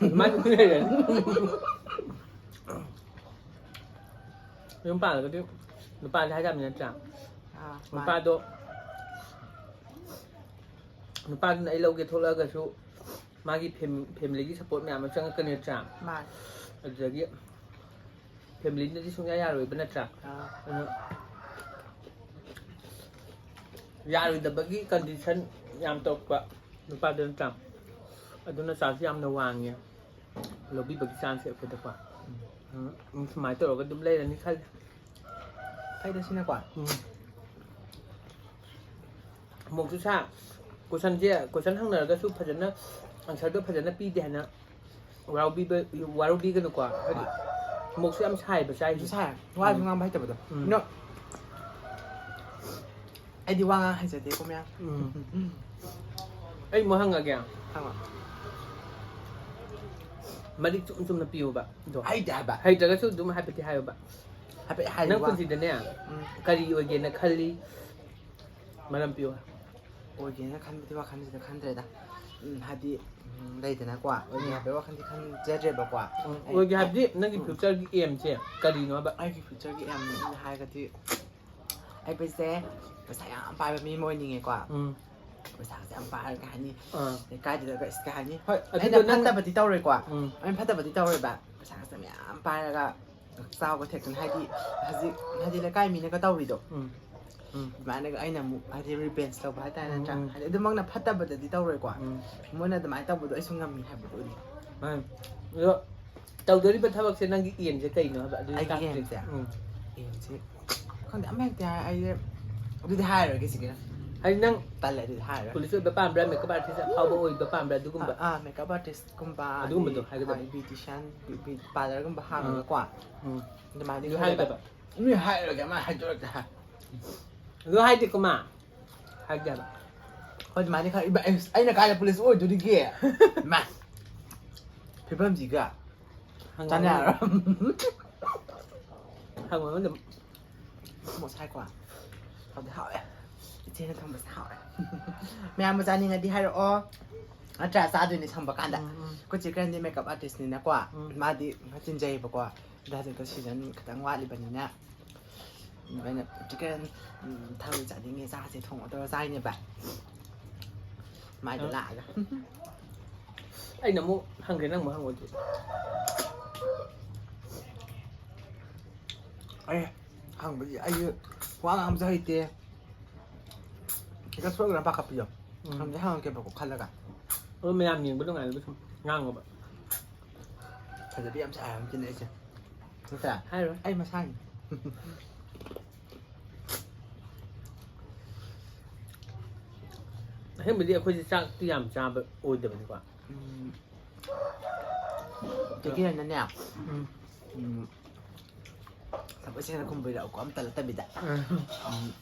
ꯑꯗꯨꯃꯥꯏꯅ ꯑꯗꯨꯝ ꯂꯩꯔꯅꯤ꯫ ꯌꯨꯝ ꯄꯥꯜꯂꯒꯗꯤ ꯅꯨꯄꯥꯗꯤ ꯍꯥꯏ ꯇꯥꯕꯅꯤ ꯅꯠꯇ꯭ꯔꯥ? ꯑꯥ, ꯃꯥꯅꯦ꯫ ꯅꯨꯄꯥꯗꯣ ꯅꯨꯄꯥꯗꯨꯅ ꯑꯩ ꯂꯧꯒꯦ ꯊꯣꯛꯂꯛꯑꯒꯁꯨ ꯃꯥꯒꯤ ꯐꯦꯃꯤꯂꯤꯒꯤ ꯁꯞꯄꯣꯔꯠ ꯃꯌꯥꯝ ꯑꯃ ꯆꯪꯉꯛꯀꯅꯤ ꯅꯠꯇ꯭ꯔꯥ? ꯃꯥꯅꯦ꯫ ꯑꯗꯨꯗꯒꯤ ꯐꯦꯃꯤꯂꯤꯅꯗꯤ ꯁꯨꯡꯌꯥ ꯌꯥꯔꯣꯏꯕ ꯅꯠꯇ꯭ꯔꯥ? ꯑꯥ꯫ ꯑꯗꯨꯅ ꯌꯥꯔꯣꯏꯗꯕꯒꯤ ꯀꯟꯗꯤꯁꯟ ꯌꯥꯝ ꯇꯧꯔꯛꯄ ꯅꯨꯄꯥꯗꯨ ꯅꯠꯇ꯭ꯔꯥ? ꯑꯗꯨꯅ ꯆꯥꯟꯁ ꯌꯥꯝꯅ ꯋꯥꯡꯉꯦ ꯂꯧꯕꯤꯕꯒꯤ ꯆꯥꯟꯁꯁꯦ ꯑꯩꯈꯣꯏꯗꯀꯣ꯫ ꯎꯝ, ꯁꯨꯃꯥꯏꯅ ꯇꯧꯔꯒ ꯑꯗꯨꯝ ꯂꯩꯔꯅꯤ ꯈꯜꯂꯦ꯫ ꯐꯩꯗ ꯁꯤꯅꯀꯣ꯫ ꯎꯝ꯫ ꯑꯃꯨꯛꯁꯨ ꯁꯥ ꯀꯣꯏꯁꯟꯁꯦ ꯀꯣꯏꯁꯟ ꯍꯪꯅꯔꯒꯁꯨ ꯐꯖꯅ ꯑꯟꯁꯔꯗꯣ ꯐꯖꯅ ꯄꯤꯗꯦ ꯍꯥꯏꯅ ꯋꯥꯔꯧꯕꯤꯕ ꯋꯥꯔꯧꯕꯤꯒꯅꯨꯀꯣ꯫ ꯍꯥꯏꯗꯤ ꯍꯣꯏ꯫ ꯃꯣꯛꯁꯨ ꯌꯥꯝ ꯁꯥꯏꯕ ꯆꯥꯏꯁꯦ꯫ ꯑꯗꯨ ꯁꯥꯏ꯫ ꯋꯥꯁꯨ ꯎꯝ꯫ ꯉꯥꯡꯕ ꯍꯩꯇꯕꯗꯣ꯫ ꯎꯝ꯫ ꯅꯣ꯫ ꯑꯩꯗꯤ ꯋꯥ ꯉꯥꯡ ꯍꯩꯖꯗꯦꯀꯣ ꯃꯌꯥꯝ꯫ ꯎꯝ꯫ ꯑꯩ ꯑꯃꯨꯛ ꯍꯪꯉꯒꯦ꯫ ꯍꯪꯉꯣ꯫ ꯃꯔꯤꯛ ꯆꯨꯝ ꯆꯨꯝꯅ ꯄꯤꯌꯨꯕ꯫ ꯑꯗꯣ ꯍꯩꯇꯦ ꯍꯥꯏꯕ꯫ ꯍꯩꯇ꯭ꯔꯒꯁꯨ ꯑꯗꯨꯝ ꯍꯥꯏꯐꯦꯠꯇꯤ ꯍꯥꯏꯌꯨꯕ꯫ ꯍꯥꯏꯐꯦꯠ ꯍꯥꯏꯌꯨꯕ꯫ ꯅꯪ ꯄꯨꯟꯁꯤꯗꯅꯦ ꯎꯝ꯫ ꯀꯔꯤ ꯑꯣꯏꯒꯦꯅ ꯈꯜꯂꯤ? ꯃꯔꯝ ꯄꯤꯌꯨ꯫ ꯑꯣꯏꯒꯦꯅ ꯈꯟꯕꯗꯤ ꯋꯥꯈꯜꯁꯤꯗ ꯈꯟꯗ꯭ꯔꯦꯗ꯫ ꯎꯝ, ꯍꯥꯏꯗꯤ, ꯎꯝ, ꯂꯩꯗꯅꯀꯣ꯫ ꯑꯣꯏꯒꯦ ꯎꯝ꯫ ꯍꯥꯏꯕꯒꯤ ꯋꯥꯈꯜꯗꯤ ꯈꯟꯖꯗ꯭ꯔꯦꯕꯀꯣ꯫ ꯎꯝ, ꯑꯩ ꯑꯣꯏꯒꯦ ꯍꯥꯏꯕꯗꯤ ꯅꯪꯒꯤ ꯎꯝ꯫ ꯐ꯭ꯌꯨꯆꯔꯒꯤ ꯑꯦꯝꯁꯦ ꯀꯔꯤꯅꯣꯕ? ꯑꯩꯒꯤ ꯐ꯭ꯌꯨꯆꯔꯒꯤ ꯑꯦꯝ ꯍꯥꯏꯔꯒꯗꯤ ꯑꯩꯈꯣꯏꯁꯦ ꯄꯩꯁꯥ ꯌꯥꯝ ꯄꯥꯏꯕ ꯃꯤ ꯑꯃ ꯑꯣꯏꯅꯤꯡꯉꯦꯀꯣ꯫ ꯎꯝ꯫ ꯄꯩꯁꯥꯁꯦ ꯌꯥꯝ ꯄꯥꯏꯔꯒ ꯀꯩ ꯍꯥꯏꯅꯤ? ꯑꯥ꯫ ꯂꯩꯀꯥꯏꯗꯨꯗꯒ ꯑꯁ ꯀꯩ ꯍꯥꯏꯅꯤ? ꯍꯣꯏ, ꯑꯗꯨꯗꯣ ꯑꯩꯅ ꯅꯪ ꯐꯠꯇꯕꯗꯤ ꯇꯧꯔꯣꯏꯀꯣ꯫ ꯎꯝ꯫ ꯑꯩꯅ ꯐꯠꯇꯕꯗꯤ ꯇꯧꯔꯣꯏꯕ꯫ ꯄꯩꯁꯥꯁꯦ ꯃꯌꯥꯝ ꯄꯥꯏꯔꯒ ꯆꯥꯎꯒ ꯊꯦꯛꯇꯅ ꯍꯥꯏꯗꯤ ꯍꯧꯖꯤꯛ ꯍꯥꯏꯗꯤ ꯂꯩꯀꯥꯏ ꯃꯤꯅꯒ ꯇꯧꯔꯤꯗꯣ꯫ ꯎꯝ꯫ ꯎꯝ꯫ ꯑꯗꯨꯃꯥꯏꯅꯒ ꯑꯩꯅ ꯑꯃꯨꯛ ꯍꯥꯏꯗꯤ ꯔꯤꯚꯦꯟꯖ ꯂꯧꯕ ꯍꯥꯏꯇꯥꯔꯦ ꯎꯝ, ꯅꯠꯇ꯭ꯔꯥ? ꯎꯝ꯫ ꯍꯥꯏꯗꯤ ꯑꯗꯨꯃꯛꯅ ꯐꯠꯇꯕꯗꯗꯤ ꯇꯧꯔꯣꯏꯀꯣ꯫ ꯎꯝ꯫ ꯃꯣꯏꯅ ꯑꯗꯨꯃꯥꯏꯅ ꯇꯧꯕꯗꯣ ꯑꯩꯁꯨ ꯉꯝꯃꯤ ꯍꯥꯏꯕꯗꯣ ꯎꯠꯂꯤ꯫ ꯃꯥꯅꯤ꯫ ꯑꯗꯣ ꯇꯧꯗꯣꯔꯤꯕ ꯊꯕꯛꯁꯦ ꯅꯪꯒꯤ ꯑꯦꯝꯁꯦ ꯀꯩꯅꯣ ꯍꯥꯏꯕ? ꯑꯗꯨꯗꯤ ꯑꯩꯒꯤ ꯇꯥꯛꯇ꯭ꯔꯤ꯫ ꯑꯦꯝꯁꯦ? ꯎꯝ꯫ ꯑꯦꯝꯁꯦ ꯈꯪꯗꯦ, ꯑꯃ ꯍꯦꯛꯇ ꯌꯥꯏ꯫ ꯑꯩꯁꯦ ꯑꯗꯨꯗꯤ ꯍꯥꯏꯔꯔꯣꯏꯒꯦ ꯁꯤꯒꯤꯅ꯫ ꯍꯥꯏꯗꯤ ꯅꯪ ꯇꯜꯂꯦ ꯑꯗꯨꯗꯤ ꯍꯥꯏꯔꯣꯏ꯫ ꯄꯨꯂꯤꯁ ꯑꯣꯏꯕ ꯄꯥꯝꯕ꯭ꯔꯥ, ꯃꯦꯀꯞ ꯑꯥꯔꯇꯤꯁ ꯑꯐꯥꯎꯕ ꯑꯣꯏꯕ ꯄꯥꯝꯕ꯭ꯔꯥ, ꯑꯗꯨꯒꯨꯝꯕ? ꯑꯥ, ꯃꯦꯀꯞ ꯑꯥꯔꯇꯤꯁꯀꯨꯝꯕ, ꯑꯗꯨꯒꯨꯝꯕꯗꯣ ꯍꯥꯏꯒꯗꯕ꯫ ꯕ꯭ꯌꯨꯇꯤꯁꯤꯌꯥꯟ, ꯄꯥꯔꯂꯔꯒꯨꯝꯕ ꯍꯥꯡꯉꯒꯀꯣ꯫ ꯎꯝ. ꯑꯗꯨꯃꯥꯏꯅ ꯑꯗꯨ ꯈꯜꯂꯦꯕ꯫ ꯍꯥꯏꯒꯗꯕ꯫ ꯃꯤ ꯍꯥꯏꯔꯒꯦ, ꯃꯥ ꯍꯥꯏꯗꯣꯔꯛꯀꯦ ꯍꯥꯏ꯫ ꯑꯗꯨ ꯍꯥꯏꯗꯦꯀꯣ ꯃꯥ꯫ ꯍꯥꯏꯗꯦ ꯍꯥꯏꯕ꯫ ꯍꯣꯏ, ꯑꯗꯨꯃꯥꯏꯅ ꯈꯔ ꯏꯕ-, ꯑꯩꯁ, ꯑꯩꯅ ꯀꯥꯏꯗ ꯄꯨꯂꯤꯁ ꯑꯣꯏꯗꯣꯔꯤꯒꯦ? ꯃꯥ꯫ ꯐꯤꯕꯝꯁꯤꯒ꯫ ꯍꯪꯉꯣ꯫ ꯆꯥꯅ ꯌꯥꯔꯣꯏ꯫ ꯍꯪꯉꯣ ꯑꯗꯨꯝ꯫ ꯃꯣꯁ ꯍꯥꯏꯀꯣ꯫ ꯍꯥꯎꯗꯤ ꯍꯥꯎꯋꯦ꯫ ꯏꯆꯦꯅ ꯊꯣꯡꯕꯁꯦ ꯍꯥꯎꯋꯦ꯫ ꯃꯌꯥꯝꯕ ꯆꯥꯅꯤꯡꯉꯗꯤ ꯍꯥꯏꯔꯛꯑꯣ꯫ ꯅꯠꯇ꯭ꯔꯥ ꯆꯥꯗꯣꯏꯅꯦ ꯁꯝꯕ ꯀꯥꯟꯗ꯫ ꯎꯝ, ꯎꯝ. ꯑꯩꯈꯣꯏ ꯆꯦ ꯀꯔꯟꯗꯤ ꯃꯦꯀꯞ ꯑꯥꯔꯇꯤꯁꯅꯤꯅꯀꯣ꯫ ꯎꯝ. ꯃꯥꯗꯤ ꯆꯤꯟꯖꯩꯌꯦꯕꯀꯣ꯫ ꯑꯗꯣ ꯍꯧꯖꯤꯛꯇꯣ ꯁꯤꯖꯟ ꯈꯤꯇꯪ ꯋꯥꯠꯂꯤꯕꯅꯤꯅ꯫ ꯑꯩꯅ ꯆꯤꯛꯀꯟ, ꯎꯝ, ꯊꯔꯣꯏ ꯆꯥꯅꯤꯡꯉꯦ, ꯆꯥꯁꯦ ꯊꯣꯡꯉꯣ ꯇꯧꯔ ꯆꯥꯏꯅꯦꯕ꯫ ꯃꯥꯏꯗ ꯑ. ꯂꯥꯛꯑꯒ꯫ ꯑꯩꯅ ꯑꯃꯨꯛ ꯍꯪꯒꯦ, ꯅꯪ ꯑꯃꯨꯛ ꯍꯪꯉꯣ ꯑꯗꯨꯗꯤ꯫ ꯑꯩ ꯍꯪꯕꯗꯤ ꯑꯩ ꯋꯥ ꯉꯥꯡꯕꯁꯨ ꯍꯩꯇꯦ꯫ ꯈꯤꯇꯪ ꯁꯣꯏꯒ꯭ꯔꯥ ꯄꯥꯈꯠꯄꯤꯗꯣ꯫ ꯎꯝ. ꯍꯪꯗꯤ ꯍꯪꯉꯛꯀꯦꯕꯀꯣ ꯈꯜꯂꯒ꯫ ꯑꯗꯣ ꯃꯌꯥꯝ ꯌꯦꯡꯕ ꯅꯨꯡꯉꯥꯏꯅꯕ ꯁꯨꯝ ꯉꯥꯡꯉꯣꯕ꯫ ꯐꯖꯕꯤ ꯌꯥꯝ ꯁꯥꯏ ꯍꯥꯏꯕ ꯑꯃ ꯇꯤꯟꯅꯩꯁꯦ꯫ ꯅꯠꯇ꯭ꯔꯥ? ꯍꯥꯏꯔꯣꯏ꯫ ꯑꯩ ꯃꯁꯥꯒꯤ꯫ ꯑꯁꯦꯡꯕꯗꯤ ꯑꯩꯈꯣꯏꯁꯦ ꯆꯥꯛꯇꯤ ꯌꯥꯝ ꯆꯥꯕ ꯑꯣꯏꯗꯕꯅꯤꯀꯣ꯫ ꯎꯝ꯫ ꯆꯦ ꯀꯤꯔꯟꯅꯅꯦ꯫ ꯎꯝ. ꯎꯝ꯫ ꯊꯃꯣꯏ ꯁꯦꯡꯅ ꯈꯨꯝꯕꯤꯔꯛꯎꯀꯣ, ꯑꯝꯇ ꯂꯠꯇꯕꯤꯗ꯫ ꯎꯝ. ꯎꯝ꯫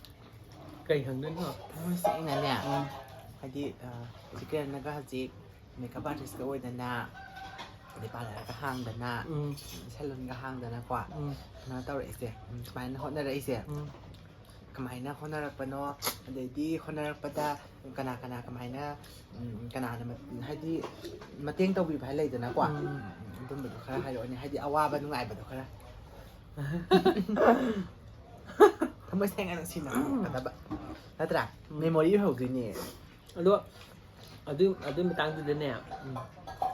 ꯀꯩ ꯍꯪꯗꯣꯏꯅꯣ? ꯊꯃꯣꯏ ꯁꯦꯡꯅꯅꯦ꯫ ꯎꯝ. ꯍꯥꯏꯗꯤ, ꯑ, ꯆꯦ ꯀꯤꯔꯟꯅꯒ ꯍꯧꯖꯤꯛ ꯃꯦꯀꯞ ꯑꯥꯔꯇꯤꯁꯀ ꯑꯣꯏꯗꯅ, ꯑꯗꯩ ꯄꯥꯔꯂꯔꯒ ꯍꯥꯡꯗꯅ, ꯎꯝ. ꯁꯦꯂꯨꯟꯒ ꯍꯥꯡꯗꯅꯀꯣ, ꯎꯝ. ꯀꯩꯅꯣ ꯇꯧꯔꯛꯏꯁꯦ, ꯎꯝ, ꯁꯨꯃꯥꯏꯅ ꯍꯣꯠꯅꯔꯛꯏꯁꯦ꯫ ꯎꯝ. ꯀꯃꯥꯏꯅ ꯍꯣꯠꯅꯔꯛꯄꯅꯣ, ꯑꯗꯩꯗꯤ ꯍꯣꯠꯅꯔꯛꯄꯗ ꯀꯅꯥ ꯀꯅꯥ ꯀꯃꯥꯏꯅ, ꯎꯝ, ꯀꯅꯥꯅ ꯃ-, ꯍꯥꯏꯗꯤ ꯃꯇꯦꯡ ꯇꯧꯕꯤꯕ ꯍꯥꯏ ꯂꯩꯗꯅꯀꯣ꯫ ꯎꯝ. ꯎꯝ, ꯑꯗꯨꯝꯕꯗꯣ ꯈꯔ ꯍꯥꯏꯔꯛꯑꯣꯅꯦ, ꯍꯥꯏꯗꯤ ꯑꯋꯥꯕ ꯅꯨꯡꯉꯥꯏꯕꯗꯣ ꯈꯔ꯫ ꯊꯃꯣꯏ ꯁꯦꯡꯅ ꯅꯨꯡꯁꯤꯅ ꯐꯪꯒꯗꯕ ꯅꯠꯇ꯭ꯔꯥ? ꯎꯝ. ꯃꯦꯃꯣꯔꯤ ꯑꯣꯏꯍꯧꯗꯣꯏꯅꯦ꯫ ꯑꯗꯣ ꯑꯗꯨ, ꯑꯗꯨꯒꯤ ꯃꯇꯥꯡꯗꯨꯗꯅꯦ,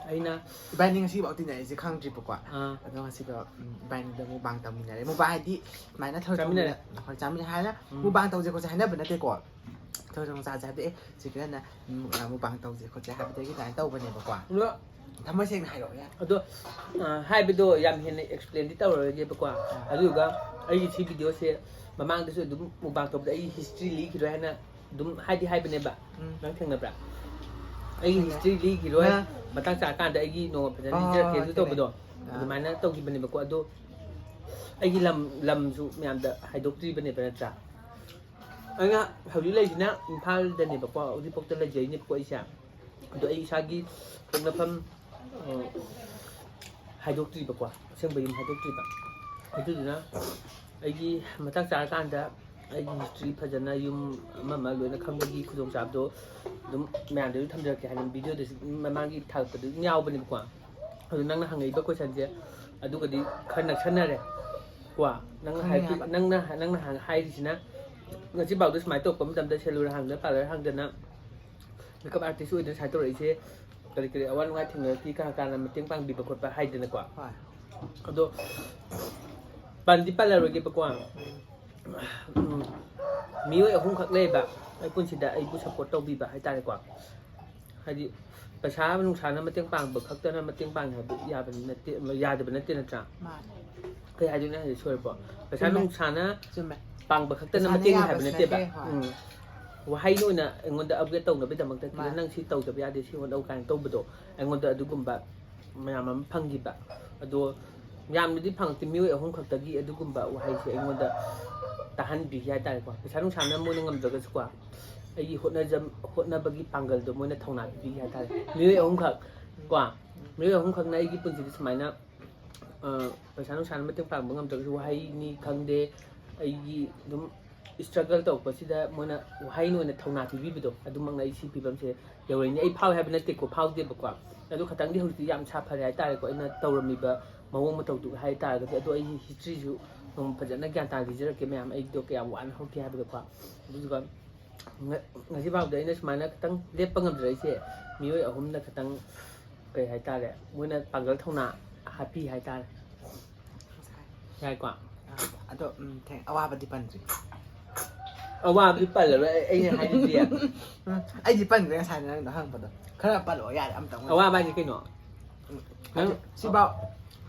ꯑꯩꯅ ꯏꯕꯥꯅꯤ ꯉꯁꯤꯐꯥꯎ ꯇꯤꯟꯅꯔꯤꯁꯦ ꯈꯪꯗ꯭ꯔꯤꯕꯀꯣ꯫ ꯑꯥ. ꯑꯗꯣ ꯉꯁꯤꯗꯣ, ꯎꯝ, ꯏꯕꯥꯅꯤꯗꯣ ꯃꯨꯛꯕꯥꯡ ꯇꯧꯃꯤꯟꯅꯔꯦ꯫ ꯃꯨꯛꯕꯥꯡ ꯍꯥꯏꯗꯤ ꯁꯨꯃꯥꯏꯅ ꯊꯕꯛ ꯆꯥꯃꯤꯟꯅꯔꯦ. ꯇꯧꯃꯤꯟꯅ-, ꯍꯣꯏ, ꯆꯥꯃꯤꯟꯅꯔꯦ ꯍꯥꯏꯅ ꯎꯝ. ꯃꯨꯛꯕꯥꯡ ꯇꯧꯁꯦ ꯈꯣꯠꯁꯦ ꯍꯥꯏꯅꯕ ꯅꯠꯇꯦꯀꯣ꯫ ꯊꯕꯛ ꯆꯥꯁꯦ ꯍꯥꯏꯕꯗꯤ, "ꯑꯦ, ꯁꯤ ꯈꯔꯅ, ꯎꯝ, ꯃꯨꯛꯕꯥꯡ ꯇꯧꯁꯦ ꯈꯣꯠꯁꯦ" ꯍꯥꯏꯕꯗꯒꯤ ꯑꯗꯨꯃꯥꯏꯅ ꯇꯧꯕꯅꯦꯕꯀꯣ꯫ ꯑꯗꯣ ꯊꯃꯣꯏ ꯁꯦꯡꯅ ꯍꯥꯏꯔꯛꯑꯣ ꯌꯥ꯫ ꯑꯗꯣ, ꯑ, ꯍꯥꯏꯕꯗꯣ ꯌꯥꯝ ꯍꯦꯟꯅ ꯑꯦꯛꯁꯄ꯭ꯂꯦꯟꯗꯤ ꯇꯧꯔꯔꯣꯏꯒꯦꯕꯀꯣ꯫ ꯑꯗꯨꯗꯨꯒ ꯑꯩꯒꯤ ꯁꯤ ꯚꯤꯗꯤꯑꯣꯁꯦ ꯃꯃꯥꯡꯗꯁꯨ ꯑꯗꯨꯝ ꯃꯨꯛꯕꯥꯡ ꯇꯧꯕꯗ ꯑꯩꯒꯤ ꯍꯤꯁꯇ꯭ꯔꯤ ꯂꯤꯈꯤꯔꯣꯏ ꯍꯥꯏꯅ ꯑꯗꯨꯝ ꯍꯥꯏꯗꯤ ꯍꯥꯏꯕꯅꯦꯕ꯫ ꯎꯝ꯫ ꯅꯪ ꯊꯦꯡꯅꯕ꯭ꯔꯥ? ꯑꯩꯒꯤ ꯊꯦꯡꯅꯩ꯫ ꯍꯤꯁꯇ꯭ꯔꯤ ꯂꯤꯈꯤꯔꯣꯏ꯫ ꯅꯪ ꯃꯇꯥꯡ ꯆꯥꯔꯀꯥꯟꯗ ꯑꯩꯒꯤ ꯅꯣꯡꯃ ꯐꯖꯅ ꯑꯣ, ꯂꯤꯖꯔꯛꯀꯦ꯫ ꯑꯗꯨ ꯊꯦꯡꯅꯩ꯫ ꯇꯧꯕꯗꯣ ꯑꯥ꯫ ꯑꯗꯨꯃꯥꯏꯅ ꯇꯧꯈꯤꯕꯅꯦꯕꯀꯣ꯫ ꯑꯗꯣ ꯑꯩꯒꯤ ꯂꯝ, ꯂꯝꯁꯨ ꯃꯌꯥꯝꯗ ꯍꯥꯏꯗꯣꯛꯇ꯭ꯔꯤꯕꯅꯦꯕ, ꯅꯠꯇ꯭ꯔꯥ? ꯑꯩꯅ ꯍꯧꯖꯤꯛ ꯂꯩꯔꯤꯁꯤꯅ ꯏꯝꯐꯥꯜꯗꯅꯦꯕꯀꯣ, ꯎꯔꯤꯄꯣꯛꯇ ꯂꯩꯖꯩꯅꯦꯕꯀꯣ ꯑꯩꯁꯦ꯫ ꯑꯗꯣ ꯑꯩ ꯏꯁꯥꯒꯤ ꯄꯣꯛꯅꯐꯝ, ꯑ, ꯍꯥꯏꯗꯣꯛꯇ꯭ꯔꯤꯕꯀꯣ, ꯑꯁꯦꯡꯕ ꯌꯨꯝ ꯍꯥꯏꯗꯣꯛꯇ꯭ꯔꯤꯕ꯫ ꯑꯗꯨꯗꯨꯅ ꯑꯩꯒꯤ ꯃꯇꯥꯡ ꯆꯥꯔꯀꯥꯟꯗ ꯑꯩꯒꯤ ꯍꯤꯁꯇ꯭ꯔꯤ ꯐꯖꯅ, ꯌꯨꯝ ꯑꯃ ꯑꯃ ꯂꯣꯏꯅ ꯈꯪꯕꯒꯤ ꯈꯨꯗꯣꯡꯆꯥꯕꯗꯣ ꯑꯗꯨꯝ ꯃꯌꯥꯝꯗꯁꯨ ꯊꯝꯖꯔꯛꯀꯦ ꯍꯥꯏꯅ ꯚꯤꯗꯤꯑꯣꯗꯁꯨ ꯃꯃꯥꯡꯒꯤ ꯊꯥꯒꯠꯄꯗ ꯑꯗꯨꯝ ꯌꯥꯎꯕꯅꯦꯕꯀꯣ꯫ ꯑꯗꯨ ꯅꯪꯅ ꯍꯪꯉꯛꯏꯕ ꯀꯣꯏꯁꯟꯁꯦ ꯑꯗꯨꯒꯗꯤ ꯈꯔ ꯅꯛꯁꯟꯅꯔꯦ ꯀꯣ꯫ ꯅꯪꯅ ꯈꯪꯉꯦ ꯍꯥꯏꯕꯗꯤ ꯍꯥꯏꯕ꯫ ꯅꯪꯅ, ꯅꯪꯅ ꯍꯥꯡ-, ꯍꯥꯏꯔꯤꯁꯤꯅ ꯉꯁꯤꯐꯥꯎꯗ ꯁꯨꯃꯥꯏꯅ ꯇꯧꯔꯛꯄ ꯃꯇꯝꯗ salon ꯍꯥꯡꯗꯅ, parlour ꯍꯥꯡꯗꯅ, makeup artist ꯑꯣꯏꯗꯅ ꯁꯨꯃꯥꯏꯅ ꯇꯧꯔꯛꯏꯁꯦ ꯀꯔꯤ ꯀꯔꯤ ꯑꯋꯥ ꯅꯨꯡꯉꯥꯏ ꯊꯦꯡꯅꯔꯛꯈꯤ, ꯀꯅꯥ ꯀꯅꯥꯅ ꯃꯇꯦꯡ ꯄꯥꯡꯕꯤꯕ ꯈꯣꯠꯄ ꯍꯥꯏꯗꯅꯀꯣ꯫ ꯍꯣꯏ꯫ ꯑꯗꯣ ꯄꯟꯗꯤ ꯄꯜꯂꯔꯣꯏꯒꯦꯕꯀꯣ꯫ ꯎꯝ, ꯃꯤꯑꯣꯏ ꯑꯍꯨꯝꯈꯛ ꯂꯩꯕ ꯑꯩ ꯄꯨꯟꯁꯤꯗ ꯑꯩꯕꯨ support ꯇꯧꯕꯤꯕ ꯍꯥꯏꯇꯥꯔꯦꯀꯣ꯫ ꯍꯥꯏꯗꯤ ꯄꯩꯁꯥ ꯅꯨꯡꯁꯥꯅ ꯃꯇꯦꯡ ꯄꯥꯡꯕ ꯈꯛꯇꯅ ꯃꯇꯦꯡ ꯄꯥꯡꯉꯦ ꯍꯥꯏꯕ ꯌꯥꯕ ꯅꯠꯇꯦ, ꯌꯥꯗꯕ ꯅꯠꯇꯦ, ꯅꯠꯇ꯭ꯔꯥ? ꯃꯥꯅꯦ꯫ ꯀꯩ ꯍꯥꯏꯗꯣꯏꯅꯣ ꯍꯥꯏꯗꯤ ꯁꯣꯏꯔꯕꯣ? ꯄꯩꯁꯥ ꯆꯨꯝꯃꯦ꯫ ꯅꯨꯡꯁꯥꯅ ꯆꯨꯝꯃꯦ꯫ ꯄꯥꯡꯕ ꯈꯛꯇꯅ ꯄꯩꯁꯥꯅ ꯃꯇꯦꯡ ꯍꯥꯏꯕ ꯌꯥꯕꯁꯨ ꯅꯠꯇꯦꯕ꯫ ꯅꯠꯇꯦ, ꯍꯣꯏ꯫ ꯎꯝ꯫ ꯋꯥꯍꯩ ꯑꯣꯏꯅ ꯑꯩꯉꯣꯟꯗ upgrade ꯇꯧꯅꯕꯒꯤꯗꯃꯛꯇ ꯃꯥꯅꯦ꯫ ꯅꯪ ꯁꯤ ꯇꯧꯗꯕ ꯌꯥꯗꯦ, ꯁꯤ ꯍꯣꯠꯅꯧ ꯀꯥꯏꯅ ꯇꯧꯕꯗꯣ, ꯑꯩꯉꯣꯟꯗ ꯑꯗꯨꯒꯨꯝꯕ ꯃꯌꯥꯝ ꯑꯃ ꯐꯪꯈꯤꯕ꯫ ꯑꯗꯣ ꯌꯥꯝꯅꯗꯤ ꯐꯪꯉꯛꯇꯦ, ꯃꯤꯑꯣꯏ ꯑꯍꯨꯝ ꯈꯛꯇꯒꯤ ꯑꯗꯨꯒꯨꯝꯕ ꯋꯥꯍꯩꯁꯦ ꯑꯩꯉꯣꯟꯗ ꯇꯥꯍꯟꯕꯤꯈꯤ ꯍꯥꯏꯇꯥꯔꯦꯀꯣ꯫ ꯄꯩꯁꯥ ꯅꯨꯡꯁꯥꯅ ꯃꯣꯏꯅ ꯉꯝꯗ꯭ꯔꯒꯁꯨꯀꯣ, ꯑꯩꯒꯤ ꯍꯣꯠꯅꯖ-, ꯍꯣꯠꯅꯕꯒꯤ ꯄꯥꯡꯒꯜꯗꯣ ꯃꯣꯏꯅ ꯊꯧꯅꯥ ꯄꯤꯕꯤꯈꯤ ꯍꯥꯏꯇꯥꯔꯦ꯫ ꯃꯤꯑꯣꯏ ꯑꯍꯨꯝꯈꯛ ꯀꯣ, ꯃꯤꯑꯣꯏ ꯑꯍꯨꯝꯈꯛꯅ ꯑꯩꯒꯤ ꯄꯨꯟꯁꯤꯗ ꯁꯨꯃꯥꯏꯅ, ꯑ, ꯄꯩꯁꯥ ꯅꯨꯡꯁꯥꯅ ꯃꯇꯦꯡ ꯄꯥꯡꯕ ꯉꯝꯗ꯭ꯔꯒꯁꯨ ꯋꯥꯍꯩꯅꯤ ꯈꯪꯗꯦ, ꯑꯩꯒꯤ ꯑꯗꯨꯝ struggle ꯇꯧꯔꯛꯄꯁꯤꯗ ꯃꯣꯏꯅ ꯋꯥꯍꯩꯅ ꯑꯣꯏꯅ ꯊꯧꯅꯥ ꯄꯤꯕꯤꯕꯗꯣ, ꯑꯗꯨꯃꯛꯅ ꯑꯩ ꯁꯤ ꯐꯤꯕꯝꯁꯦ ꯌꯧꯔꯛꯏꯅꯦ꯫ ꯑꯩ ꯐꯥꯎꯋꯦ ꯍꯥꯏꯕ ꯅꯠꯇꯦꯀꯣ, ꯐꯥꯎꯗꯦꯕꯀꯣ꯫ ꯑꯗꯨ ꯈꯇꯪꯗꯤ ꯍꯧꯖꯤꯛꯇꯤ ꯌꯥꯝ ꯁꯥꯐꯔꯦ ꯍꯥꯏꯇꯥꯔꯦꯀꯣ, ꯑꯩꯅ ꯇꯧꯔꯝꯃꯤꯕ ꯃꯑꯣꯡ ꯃꯇꯧꯗꯨꯒ ꯍꯥꯏꯇꯥꯔꯒꯗꯤ꯫ ꯑꯗꯣ ꯑꯩꯒꯤ historyꯁꯨ ꯅꯣꯡꯃ ꯐꯖꯅ ꯒ꯭ꯌꯥꯟ ꯇꯥꯅ ꯂꯤꯖꯔꯛꯀꯦ ꯃꯌꯥꯝ, ꯑꯩꯗꯣ ꯀꯌꯥꯝ ꯋꯥꯅ ꯍꯧꯔꯛꯀꯦ ꯍꯥꯏꯕꯗꯣꯀꯣ꯫ ꯑꯗꯨꯗꯨꯒ ꯉ-, ꯉꯁꯤꯐꯥꯎꯗ ꯑꯩꯅ ꯁꯨꯃꯥꯏꯅ ꯈꯤꯇꯪ ꯂꯦꯞꯄ ꯉꯝꯖꯔꯛꯏꯁꯦ, ꯃꯤꯑꯣꯏ ꯑꯍꯨꯝꯅ ꯈꯤꯇꯪ, ꯀꯩ ꯍꯥꯏꯇꯥꯔꯦ, ꯃꯣꯏꯅ ꯄꯥꯡꯒꯜ ꯊꯧꯅꯥ ꯍꯥꯞꯄꯤ ꯍꯥꯏꯇꯥꯔꯦ꯫ ꯌꯥꯏꯀꯣ? ꯑꯗꯣ, ꯎꯝ, ꯊꯦꯡ-, ꯑꯋꯥꯕꯗꯤ ꯄꯟꯗ꯭ꯔꯤ꯫ ꯑꯋꯥꯕꯗꯤ ꯄꯜꯂꯔꯣꯏ, ꯑꯩ, ꯑꯩꯅ ꯍꯥꯏꯔꯤꯗꯤ꯫ ꯎꯝ, ꯑꯩꯗꯤ ꯄꯟꯈ꯭ꯔꯦ ꯉꯁꯥꯏꯅ ꯅꯪꯅ ꯍꯪꯕꯗꯣ꯫ ꯈꯔ ꯄꯜꯂꯛꯑꯣ, ꯌꯥꯔꯦ, ꯑꯝꯇꯪ ꯑꯣꯏꯔꯁꯨ꯫ ꯑꯋꯥꯕ ꯍꯥꯏꯗꯤ ꯀꯩꯅꯣ? ꯎꯝ, ꯅꯪ ꯍꯥꯏꯗꯤ ꯁꯤꯐꯥꯎ,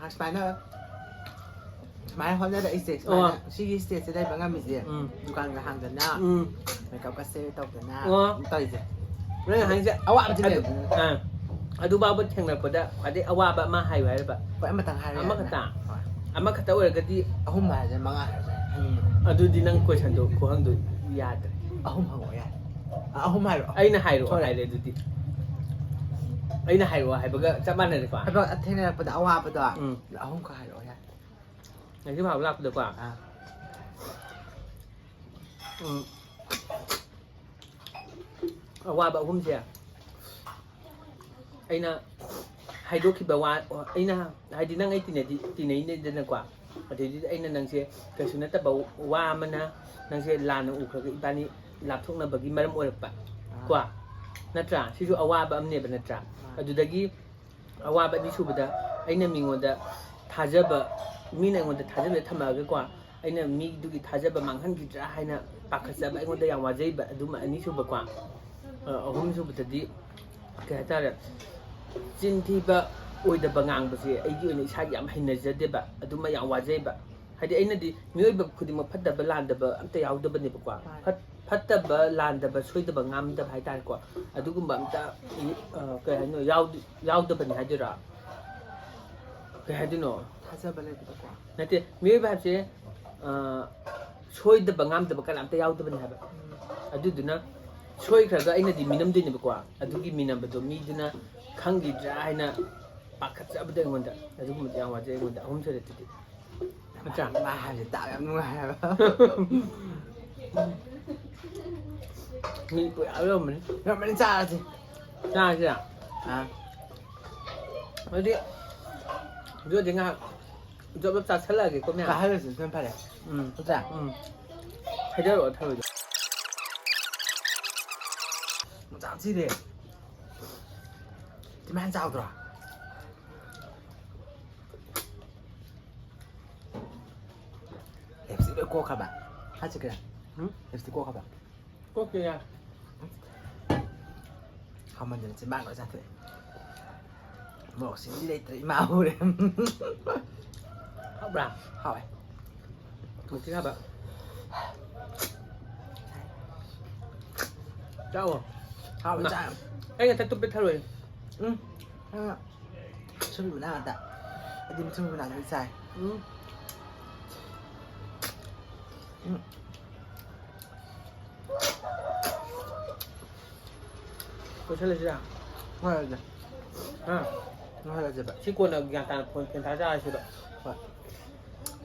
ꯑ, ꯁꯨꯃꯥꯏꯅ ꯁꯨꯃꯥꯏꯅ ꯍꯣꯠꯅꯔꯛꯏꯁꯦ, ꯁꯨꯃꯥꯏꯅ ꯑꯣ꯫ ꯁꯤꯒꯤ stage ꯁꯦ ꯂꯩꯕ ꯉꯝꯃꯤꯁꯦ, ꯎꯝ꯫ ꯗꯨꯀꯥꯟꯒ ꯍꯥꯡꯗꯅ, ꯎꯝ꯫ Makeup ꯀꯁꯦ ꯇꯧꯗꯅ, ꯑꯣ꯫ ꯇꯧꯔꯤꯁꯦ꯫ ꯅꯪ ꯍꯥꯏꯁꯦ ꯑꯋꯥꯕꯗꯤ ꯑꯗꯨ ꯂꯩꯕꯅꯤꯅ꯫ ꯑꯥ꯫ ꯑꯗꯨ ꯐꯥꯎꯕ ꯊꯦꯡꯅꯔꯛꯄꯗ ꯈ꯭ꯋꯥꯏꯗꯩ ꯑꯋꯥꯕ ꯑꯃ ꯍꯥꯏꯌꯨ ꯍꯥꯏꯔꯕ? ꯍꯣꯏ, ꯑꯃꯇꯪ ꯍꯥꯏꯔꯦ꯫ ꯑꯃꯈꯛꯇ? ꯍꯣꯏ꯫ ꯑꯃꯈꯛꯇ ꯑꯣꯏꯔꯒꯗꯤ ꯑꯍꯨꯝ ꯍꯥꯏꯔꯁꯦ, ꯃꯉꯥ ꯍꯥꯏꯔꯁꯦ꯫ ꯑꯗꯨꯗꯤ ꯅꯪ questionꯗꯣ, ꯈꯨꯍꯪꯗꯣ ꯌꯥꯗ꯭ꯔꯦ꯫ ꯑꯍꯨꯝ ꯍꯪꯉꯛꯑꯣ ꯌꯥꯔꯦ꯫ ꯑ, ꯑꯍꯨꯝ ꯍꯥꯏꯔꯛꯑꯣ꯫ ꯑꯩꯅ ꯍꯥꯏꯔꯛꯑꯣ ꯁꯣꯏꯔꯦ꯫ ꯍꯥꯏꯔꯦ ꯑꯗꯨꯗꯤ꯫ ꯑꯩꯅ ꯍꯥꯏꯔꯛꯑꯣ ꯍꯥꯏꯕꯒ ꯆꯞ ꯃꯥꯟꯅꯔꯦꯀꯣ? ꯍꯥꯏꯕ ꯊꯦꯡꯅꯔꯛꯄꯗ ꯑꯋꯥꯕꯗꯣ ꯎꯝ꯫ ꯑꯍꯨꯝꯈꯛ ꯍꯥꯏꯔꯛꯑꯣ ꯌꯥꯔꯦ꯫ ꯉꯁꯤ ꯐꯥꯎꯕ ꯂꯥꯛꯄꯗꯀꯣ꯫ ꯑꯥ꯫ ꯎꯝ꯫ ꯑꯋꯥꯕ ꯑꯍꯨꯝꯁꯦ ꯑꯩꯅ ꯍꯥꯏꯗꯣꯛꯈꯤꯕ ꯋꯥ, ꯑꯩꯅ ꯍꯥꯏꯗꯤ ꯅꯪ ꯑꯩ ꯇꯤꯟꯅꯗꯤ ꯇꯤꯟꯅꯩꯅꯦꯗꯅꯀꯣ, ꯑꯗꯩꯗꯨꯗ ꯑꯩꯅ ꯅꯪꯁꯦ ꯀꯩꯁꯨ ꯅꯠꯇꯕ ꯋꯥ ꯑꯃꯅ ꯅꯪꯁꯦ ꯂꯥꯟꯅ ꯎꯈ꯭ꯔꯒ ꯏꯕꯥꯅꯤ ꯂꯥꯞꯊꯣꯛꯅꯕꯒꯤ ꯃꯔꯝ ꯑꯣꯏꯔꯛꯄ ꯀꯣ, ꯅꯠꯇ꯭ꯔꯥ? ꯁꯤꯁꯨ ꯑꯋꯥꯕ ꯑꯃꯅꯦꯕ, ꯅꯠꯇ꯭ꯔꯥ? ꯑꯗꯨꯗꯒꯤ ꯑꯋꯥꯕ ꯑꯅꯤꯁꯨꯕꯗ ꯑꯩꯅ ꯃꯤꯉꯣꯟꯗ ꯊꯥꯖꯕ, ꯃꯤꯅ ꯑꯩꯉꯣꯟꯗ ꯊꯥꯖꯕꯗ ꯊꯝꯃꯛꯑꯒꯀꯣ, ꯑꯩꯅ ꯃꯤꯗꯨꯒꯤ ꯊꯥꯖꯕ ꯃꯥꯡꯍꯟꯈꯤꯗ꯭ꯔꯥ ꯍꯥꯏꯅ ꯄꯥꯈꯠꯆꯕ, ꯑꯩꯉꯣꯟꯗ ꯌꯥꯝ ꯋꯥꯖꯩꯕ꯫ ꯑꯗꯨꯃ ꯑꯅꯤꯁꯨꯕꯀꯣ꯫ ꯑ, ꯑꯍꯨꯝꯁꯨꯕꯗꯗꯤ ꯀꯩ ꯍꯥꯏꯇꯥꯔꯦ, ꯆꯤꯟ ꯊꯤꯕ, ꯑꯣꯏꯗꯕ ꯉꯥꯡꯕꯁꯦ ꯑꯩꯒꯤ ꯑꯣꯏꯅ ꯏꯁꯥꯒꯤ ꯌꯥꯝ ꯍꯩꯅꯖꯗꯦꯕ꯫ ꯑꯗꯨꯃ ꯌꯥꯝ ꯋꯥꯖꯩꯕ꯫ ꯍꯥꯏꯗꯤ ꯑꯩꯅꯗꯤ ꯃꯤꯑꯣꯏꯕ ꯈꯨꯗꯤꯡꯃꯛ ꯐꯠꯇꯕ ꯂꯥꯟꯗꯕ ꯑꯝꯇ ꯌꯥꯎꯗꯕꯅꯦꯕꯀꯣ꯫ ꯃꯥꯅꯦ꯫ ꯐꯠ-, ꯐꯠꯇꯕ ꯂꯥꯟꯗꯕ, ꯁꯣꯏꯗꯕ ꯉꯥꯝꯗꯕ ꯍꯥꯏꯇꯥꯔꯦꯀꯣ꯫ ꯑꯗꯨꯒꯨꯝꯕ ꯑꯝꯇ, ꯑ, ꯀꯩ ꯍꯥꯏꯅꯣ, ꯌꯥꯎꯗ-, ꯌꯥꯎꯗꯕꯅꯤ ꯍꯥꯏꯗꯣꯏꯔꯥ? ꯀꯩ ꯍꯥꯏꯗꯣꯏꯅꯣ? ꯊꯥꯖꯕ ꯂꯩꯕꯗꯣꯀꯣ꯫ ꯅꯠꯇꯦ, ꯃꯤꯑꯣꯏꯕ ꯍꯥꯏꯕꯁꯦ, ꯑ, ꯁꯣꯏꯗꯕ ꯉꯥꯝꯗꯕ ꯀꯅꯥꯝꯇ ꯌꯥꯎꯗꯕꯅꯤ ꯍꯥꯏꯕ꯫ ꯎꯝ꯫ ꯑꯗꯨꯗꯨꯅ ꯁꯣꯏꯈ꯭ꯔꯒ ꯑꯩꯅꯗꯤ ꯃꯤꯅꯝꯗꯣꯏꯅꯦꯕꯀꯣ꯫ ꯑꯗꯨꯒꯤ ꯃꯤꯅꯝꯕꯗꯣ ꯃꯤꯗꯨꯅ ꯈꯪꯈꯤꯗ꯭ꯔꯥ ꯍꯥꯏꯅ ꯄꯥꯈꯠꯆꯕꯗꯣ ꯑꯩꯉꯣꯟꯗ꯫ ꯑꯗꯨꯒꯨꯝꯕꯗꯤ ꯌꯥꯝ ꯋꯥꯖꯩ ꯑꯩꯉꯣꯟꯗ, ꯑꯍꯨꯝ ꯁꯨꯔꯦ ꯑꯗꯨꯗꯤ꯫ ꯅꯠꯇ꯭ꯔꯥ? ꯃꯥ ꯍꯥꯏꯕꯁꯦ ꯇꯥꯕ ꯌꯥꯝ ꯅꯨꯡꯉꯥꯏ ꯍꯥꯏꯕ꯫ ꯃꯤ ꯄꯨꯌꯥꯝ ꯌꯧꯔꯝꯕꯅꯤ꯫ ꯌꯧꯔꯝꯃꯅꯤ, ꯆꯥꯔꯁꯦ꯫ ꯆꯥꯔꯁꯤꯔꯥ? ꯑꯥ꯫ ꯑꯗꯨꯗꯤ ꯖꯣꯗꯤ ꯉꯥꯏꯍꯥꯛ ꯖꯣꯕ ꯖꯣꯕ ꯆꯥꯁꯜꯂꯛꯑꯒꯦꯀꯣ ꯃꯌꯥꯝ꯫ ꯀꯥꯍꯜꯂꯁꯤ, ꯑꯗꯨꯅ ꯐꯔꯦ꯫ ꯎꯝ꯫ ꯅꯠꯇ꯭ꯔꯥ? ꯎꯝ꯫ ꯍꯩꯗꯔꯛꯑꯣ ꯊꯔꯣꯏꯗꯣ꯫ ꯃꯆꯥ ꯊꯤꯔꯦ꯫ ꯊꯤꯃꯥꯟ ꯆꯥꯎꯗ꯭ꯔꯣ? ꯂꯤꯞꯁꯇꯤꯛ ꯂꯣꯏ ꯀꯣꯛꯈ꯭ꯔꯕ? ꯍꯥꯏ ꯆꯠꯀꯦꯔꯥ? ꯎꯝ? ꯂꯤꯞꯁꯇꯤꯛ ꯀꯣꯛꯈ꯭ꯔꯕ? ꯀꯣꯛꯇꯦ ꯌꯥ꯫ ꯍꯥꯎꯃꯟꯗꯅ ꯆꯤꯟꯕꯥꯡ ꯂꯣꯏ ꯆꯥꯊꯣꯛꯑꯦ꯫ ꯃꯣꯔꯣꯛ ꯁꯤꯡꯗꯤ ꯂꯩꯇ꯭ꯔꯦ, ꯏꯃꯥ ꯎꯔꯦ꯫ ꯍꯥꯎꯕ꯭ꯔꯥ? ꯍꯥꯎꯋꯦ꯫ ꯃꯨꯛꯇꯤ ꯍꯥꯕ꯫ ꯆꯥꯎꯑꯣ꯫ ꯍꯥꯎꯋꯦ ꯃꯥ- ꯆꯥꯏ꯫ ꯑꯩ ꯉꯁꯥꯏ ꯇꯨꯞꯄꯦ ꯊꯔꯣꯏ꯫ ꯎꯝ꯫ ꯑ, ꯁꯨꯝꯕꯅ ꯉꯥꯛꯇ꯫ ꯑꯩꯗꯤ ꯁꯨꯝꯕꯅ ꯉꯥꯛꯇ ꯆꯥꯏ꯫ ꯎꯝ꯫ ꯎꯝ꯫ ꯂꯣꯏꯁꯜꯂꯁꯤꯔꯥ? ꯍꯣꯏ, ꯑꯗꯨ꯫ ꯍꯥ? ꯍꯣꯏ, ꯑꯗꯨꯕ꯫ ꯁꯤ ꯀꯣꯟꯅ ꯒ꯭ꯌꯥꯟ ꯇꯥꯅ ꯐꯣꯟ ꯐꯦꯟ ꯊꯥ ꯆꯥꯔꯁꯤꯕ꯫ ꯍꯣꯏ꯫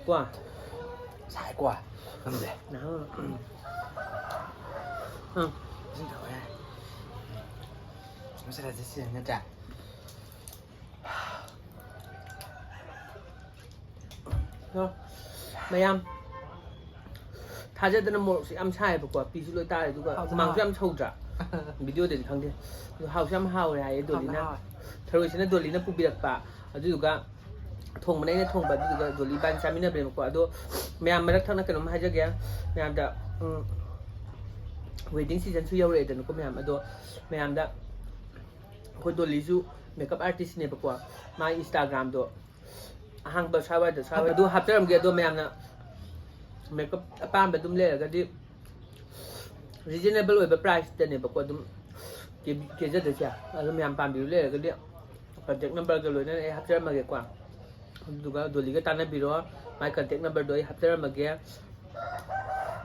ꯀꯣ? ꯁꯥꯏꯀꯣ꯫ ꯈꯪꯗꯦ꯫ ꯅꯍꯥꯟ꯫ ꯎꯝ꯫ ꯏꯁꯤꯡ ꯊꯛꯑꯣ ꯌꯥꯔꯦ꯫ ꯃꯁꯥꯂꯥꯁꯦ ꯁꯤꯅ ꯅꯠꯇ꯭ꯔꯥ? ꯑꯗꯣ ꯃꯌꯥꯝ ꯊꯥꯖꯗꯅ ꯃꯣꯔꯣꯛꯁꯦ ꯌꯥꯝ ꯁꯥꯏꯌꯦꯕꯀꯣ, ꯄꯤꯁꯨ ꯂꯣꯏ ꯇꯥꯔꯦ, ꯑꯗꯨꯒ ꯍꯥꯎꯁꯨ ꯍꯨꯃꯥꯡꯁꯨ ꯍꯥꯎꯋꯦ꯫ ꯌꯥꯝ ꯁꯧꯗ꯭ꯔꯥ? ꯚꯤꯗꯤꯑꯣꯗꯗꯤ ꯈꯪꯗꯦ꯫ ꯑꯗꯣ ꯍꯥꯎꯁꯨ ꯌꯥꯝ ꯍꯥꯎꯋꯦ ꯍꯥꯏꯌꯦ ꯍꯥꯎꯁꯨ ꯗꯣꯂꯤꯅ꯫ ꯍꯥꯎꯋꯦ꯫ ꯊꯔꯣꯏꯁꯤꯅ ꯗꯣꯂꯤꯅ ꯄꯨꯕꯤꯔꯛꯄ, ꯑꯗꯨꯗꯨꯒ ꯊꯣꯡꯕꯅ ꯑꯩꯅ ꯊꯣꯡꯕ, ꯑꯗꯨꯗꯨꯒ ꯗꯣꯂꯤ ꯏꯕꯥꯅꯤ ꯆꯥꯃꯤꯟꯅꯕꯅꯦꯕꯀꯣ꯫ ꯑꯗꯣ ꯃꯌꯥꯝ ꯃꯔꯛ ꯊꯪꯅ ꯀꯩꯅꯣꯝ ꯍꯥꯏꯖꯒꯦ ꯃꯌꯥꯝꯗ, ꯎꯝ, ꯋꯦꯗꯤꯡ ꯁꯤꯖꯟꯁꯨ ꯌꯧꯔꯛꯑꯦꯗꯅꯀꯣ ꯃꯌꯥꯝ꯫ ꯑꯗꯣ ꯃꯌꯥꯝꯗ ꯑꯩꯈꯣꯏ ꯗꯣꯂꯤꯁꯨ ꯃꯦꯀꯞ ꯑꯥꯔꯇꯤꯁꯅꯦꯕꯀꯣ, ꯃꯥꯒꯤ ꯏꯟꯁꯇꯥꯒ꯭ꯔꯥꯝꯗꯣ ꯑꯍꯥꯡꯕ ꯁ꯭ꯋꯥꯏꯗ, ꯁ꯭ꯋꯥꯏꯗ ꯑꯗꯨ ꯍꯥꯞꯆꯔꯝꯒꯦ꯫ ꯑꯗꯣ ꯃꯌꯥꯝꯅ ꯃꯦꯀꯞ ꯑꯄꯥꯝꯕ ꯑꯗꯨꯝ ꯂꯩꯔꯒꯗꯤ ꯔꯤꯖꯅꯦꯕꯜ ꯑꯣꯏꯕ ꯄ꯭ꯔꯥꯏꯁꯇꯅꯦꯕꯀꯣ ꯑꯗꯨꯝ ꯀꯦꯕꯤ-, ꯀꯦꯖꯗꯣꯏꯁꯦ꯫ ꯑꯗꯣ ꯃꯌꯥꯝ ꯄꯥꯝꯕꯤꯕ ꯂꯩꯔꯒꯗꯤ ꯀꯟꯇꯦꯛ ꯅꯝꯕꯔꯒ ꯂꯣꯏꯅꯅ ꯑꯩ ꯍꯥꯞꯆꯔꯝꯃꯒꯦꯀꯣ꯫ ꯑꯗꯨꯗꯨꯒ ꯗꯣꯂꯤꯒ ꯇꯥꯟꯅꯕꯤꯔꯣ, ꯃꯥꯏ ꯀꯟꯇꯦꯛ ꯅꯝꯕꯔꯗꯣ ꯑꯩ ꯍꯥꯞꯆꯔꯝꯃꯒꯦ꯫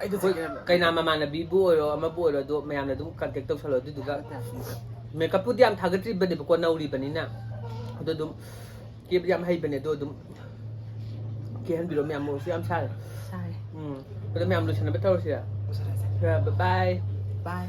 ꯑꯩꯗꯣ ꯑꯩꯈꯣꯏ ꯆꯠꯀꯦ꯫ ꯀꯩꯅꯥ ꯃꯃꯥꯟꯅꯕꯤꯕꯨ ꯑꯣꯏꯔꯣ, ꯑꯃꯕꯨ ꯑꯣꯏꯔꯣ, ꯑꯗꯣ ꯃꯌꯥꯝꯅ ꯑꯗꯨꯝ ꯀꯟꯇꯦꯛ ꯇꯧꯁꯜꯂꯣ꯫ ꯑꯗꯨꯗꯨꯒ ꯃꯦꯀꯞꯄꯨꯗꯤ ꯌꯥꯝ ꯊꯥꯒꯠꯇ꯭ꯔꯤꯕꯅꯦꯕꯀꯣ, ꯅꯧꯔꯤꯕꯅꯤꯅ꯫ ꯑꯗꯣ ꯑꯗꯨꯝ ꯀꯦꯕꯗꯤ ꯌꯥꯝ ꯍꯩꯕꯅꯦ, ꯑꯗꯣ ꯑꯗꯨꯝ ꯀꯦꯍꯟꯕꯤꯔꯣ ꯃꯌꯥꯝ꯫ ꯃꯣꯔꯣꯛꯁꯨ ꯌꯥꯝ ꯁꯥꯔꯦ꯫ ꯁꯥꯔꯦ꯫ ꯎꯝ꯫ ꯑꯗꯣ ꯃꯌꯥꯝ ꯂꯣꯏꯁꯟꯅꯕ ꯇꯧꯔꯁꯤꯔ? ꯂꯣꯏꯁꯜꯂꯁꯦ꯫ ꯕꯥꯏ꯫ ꯕꯥꯏ꯫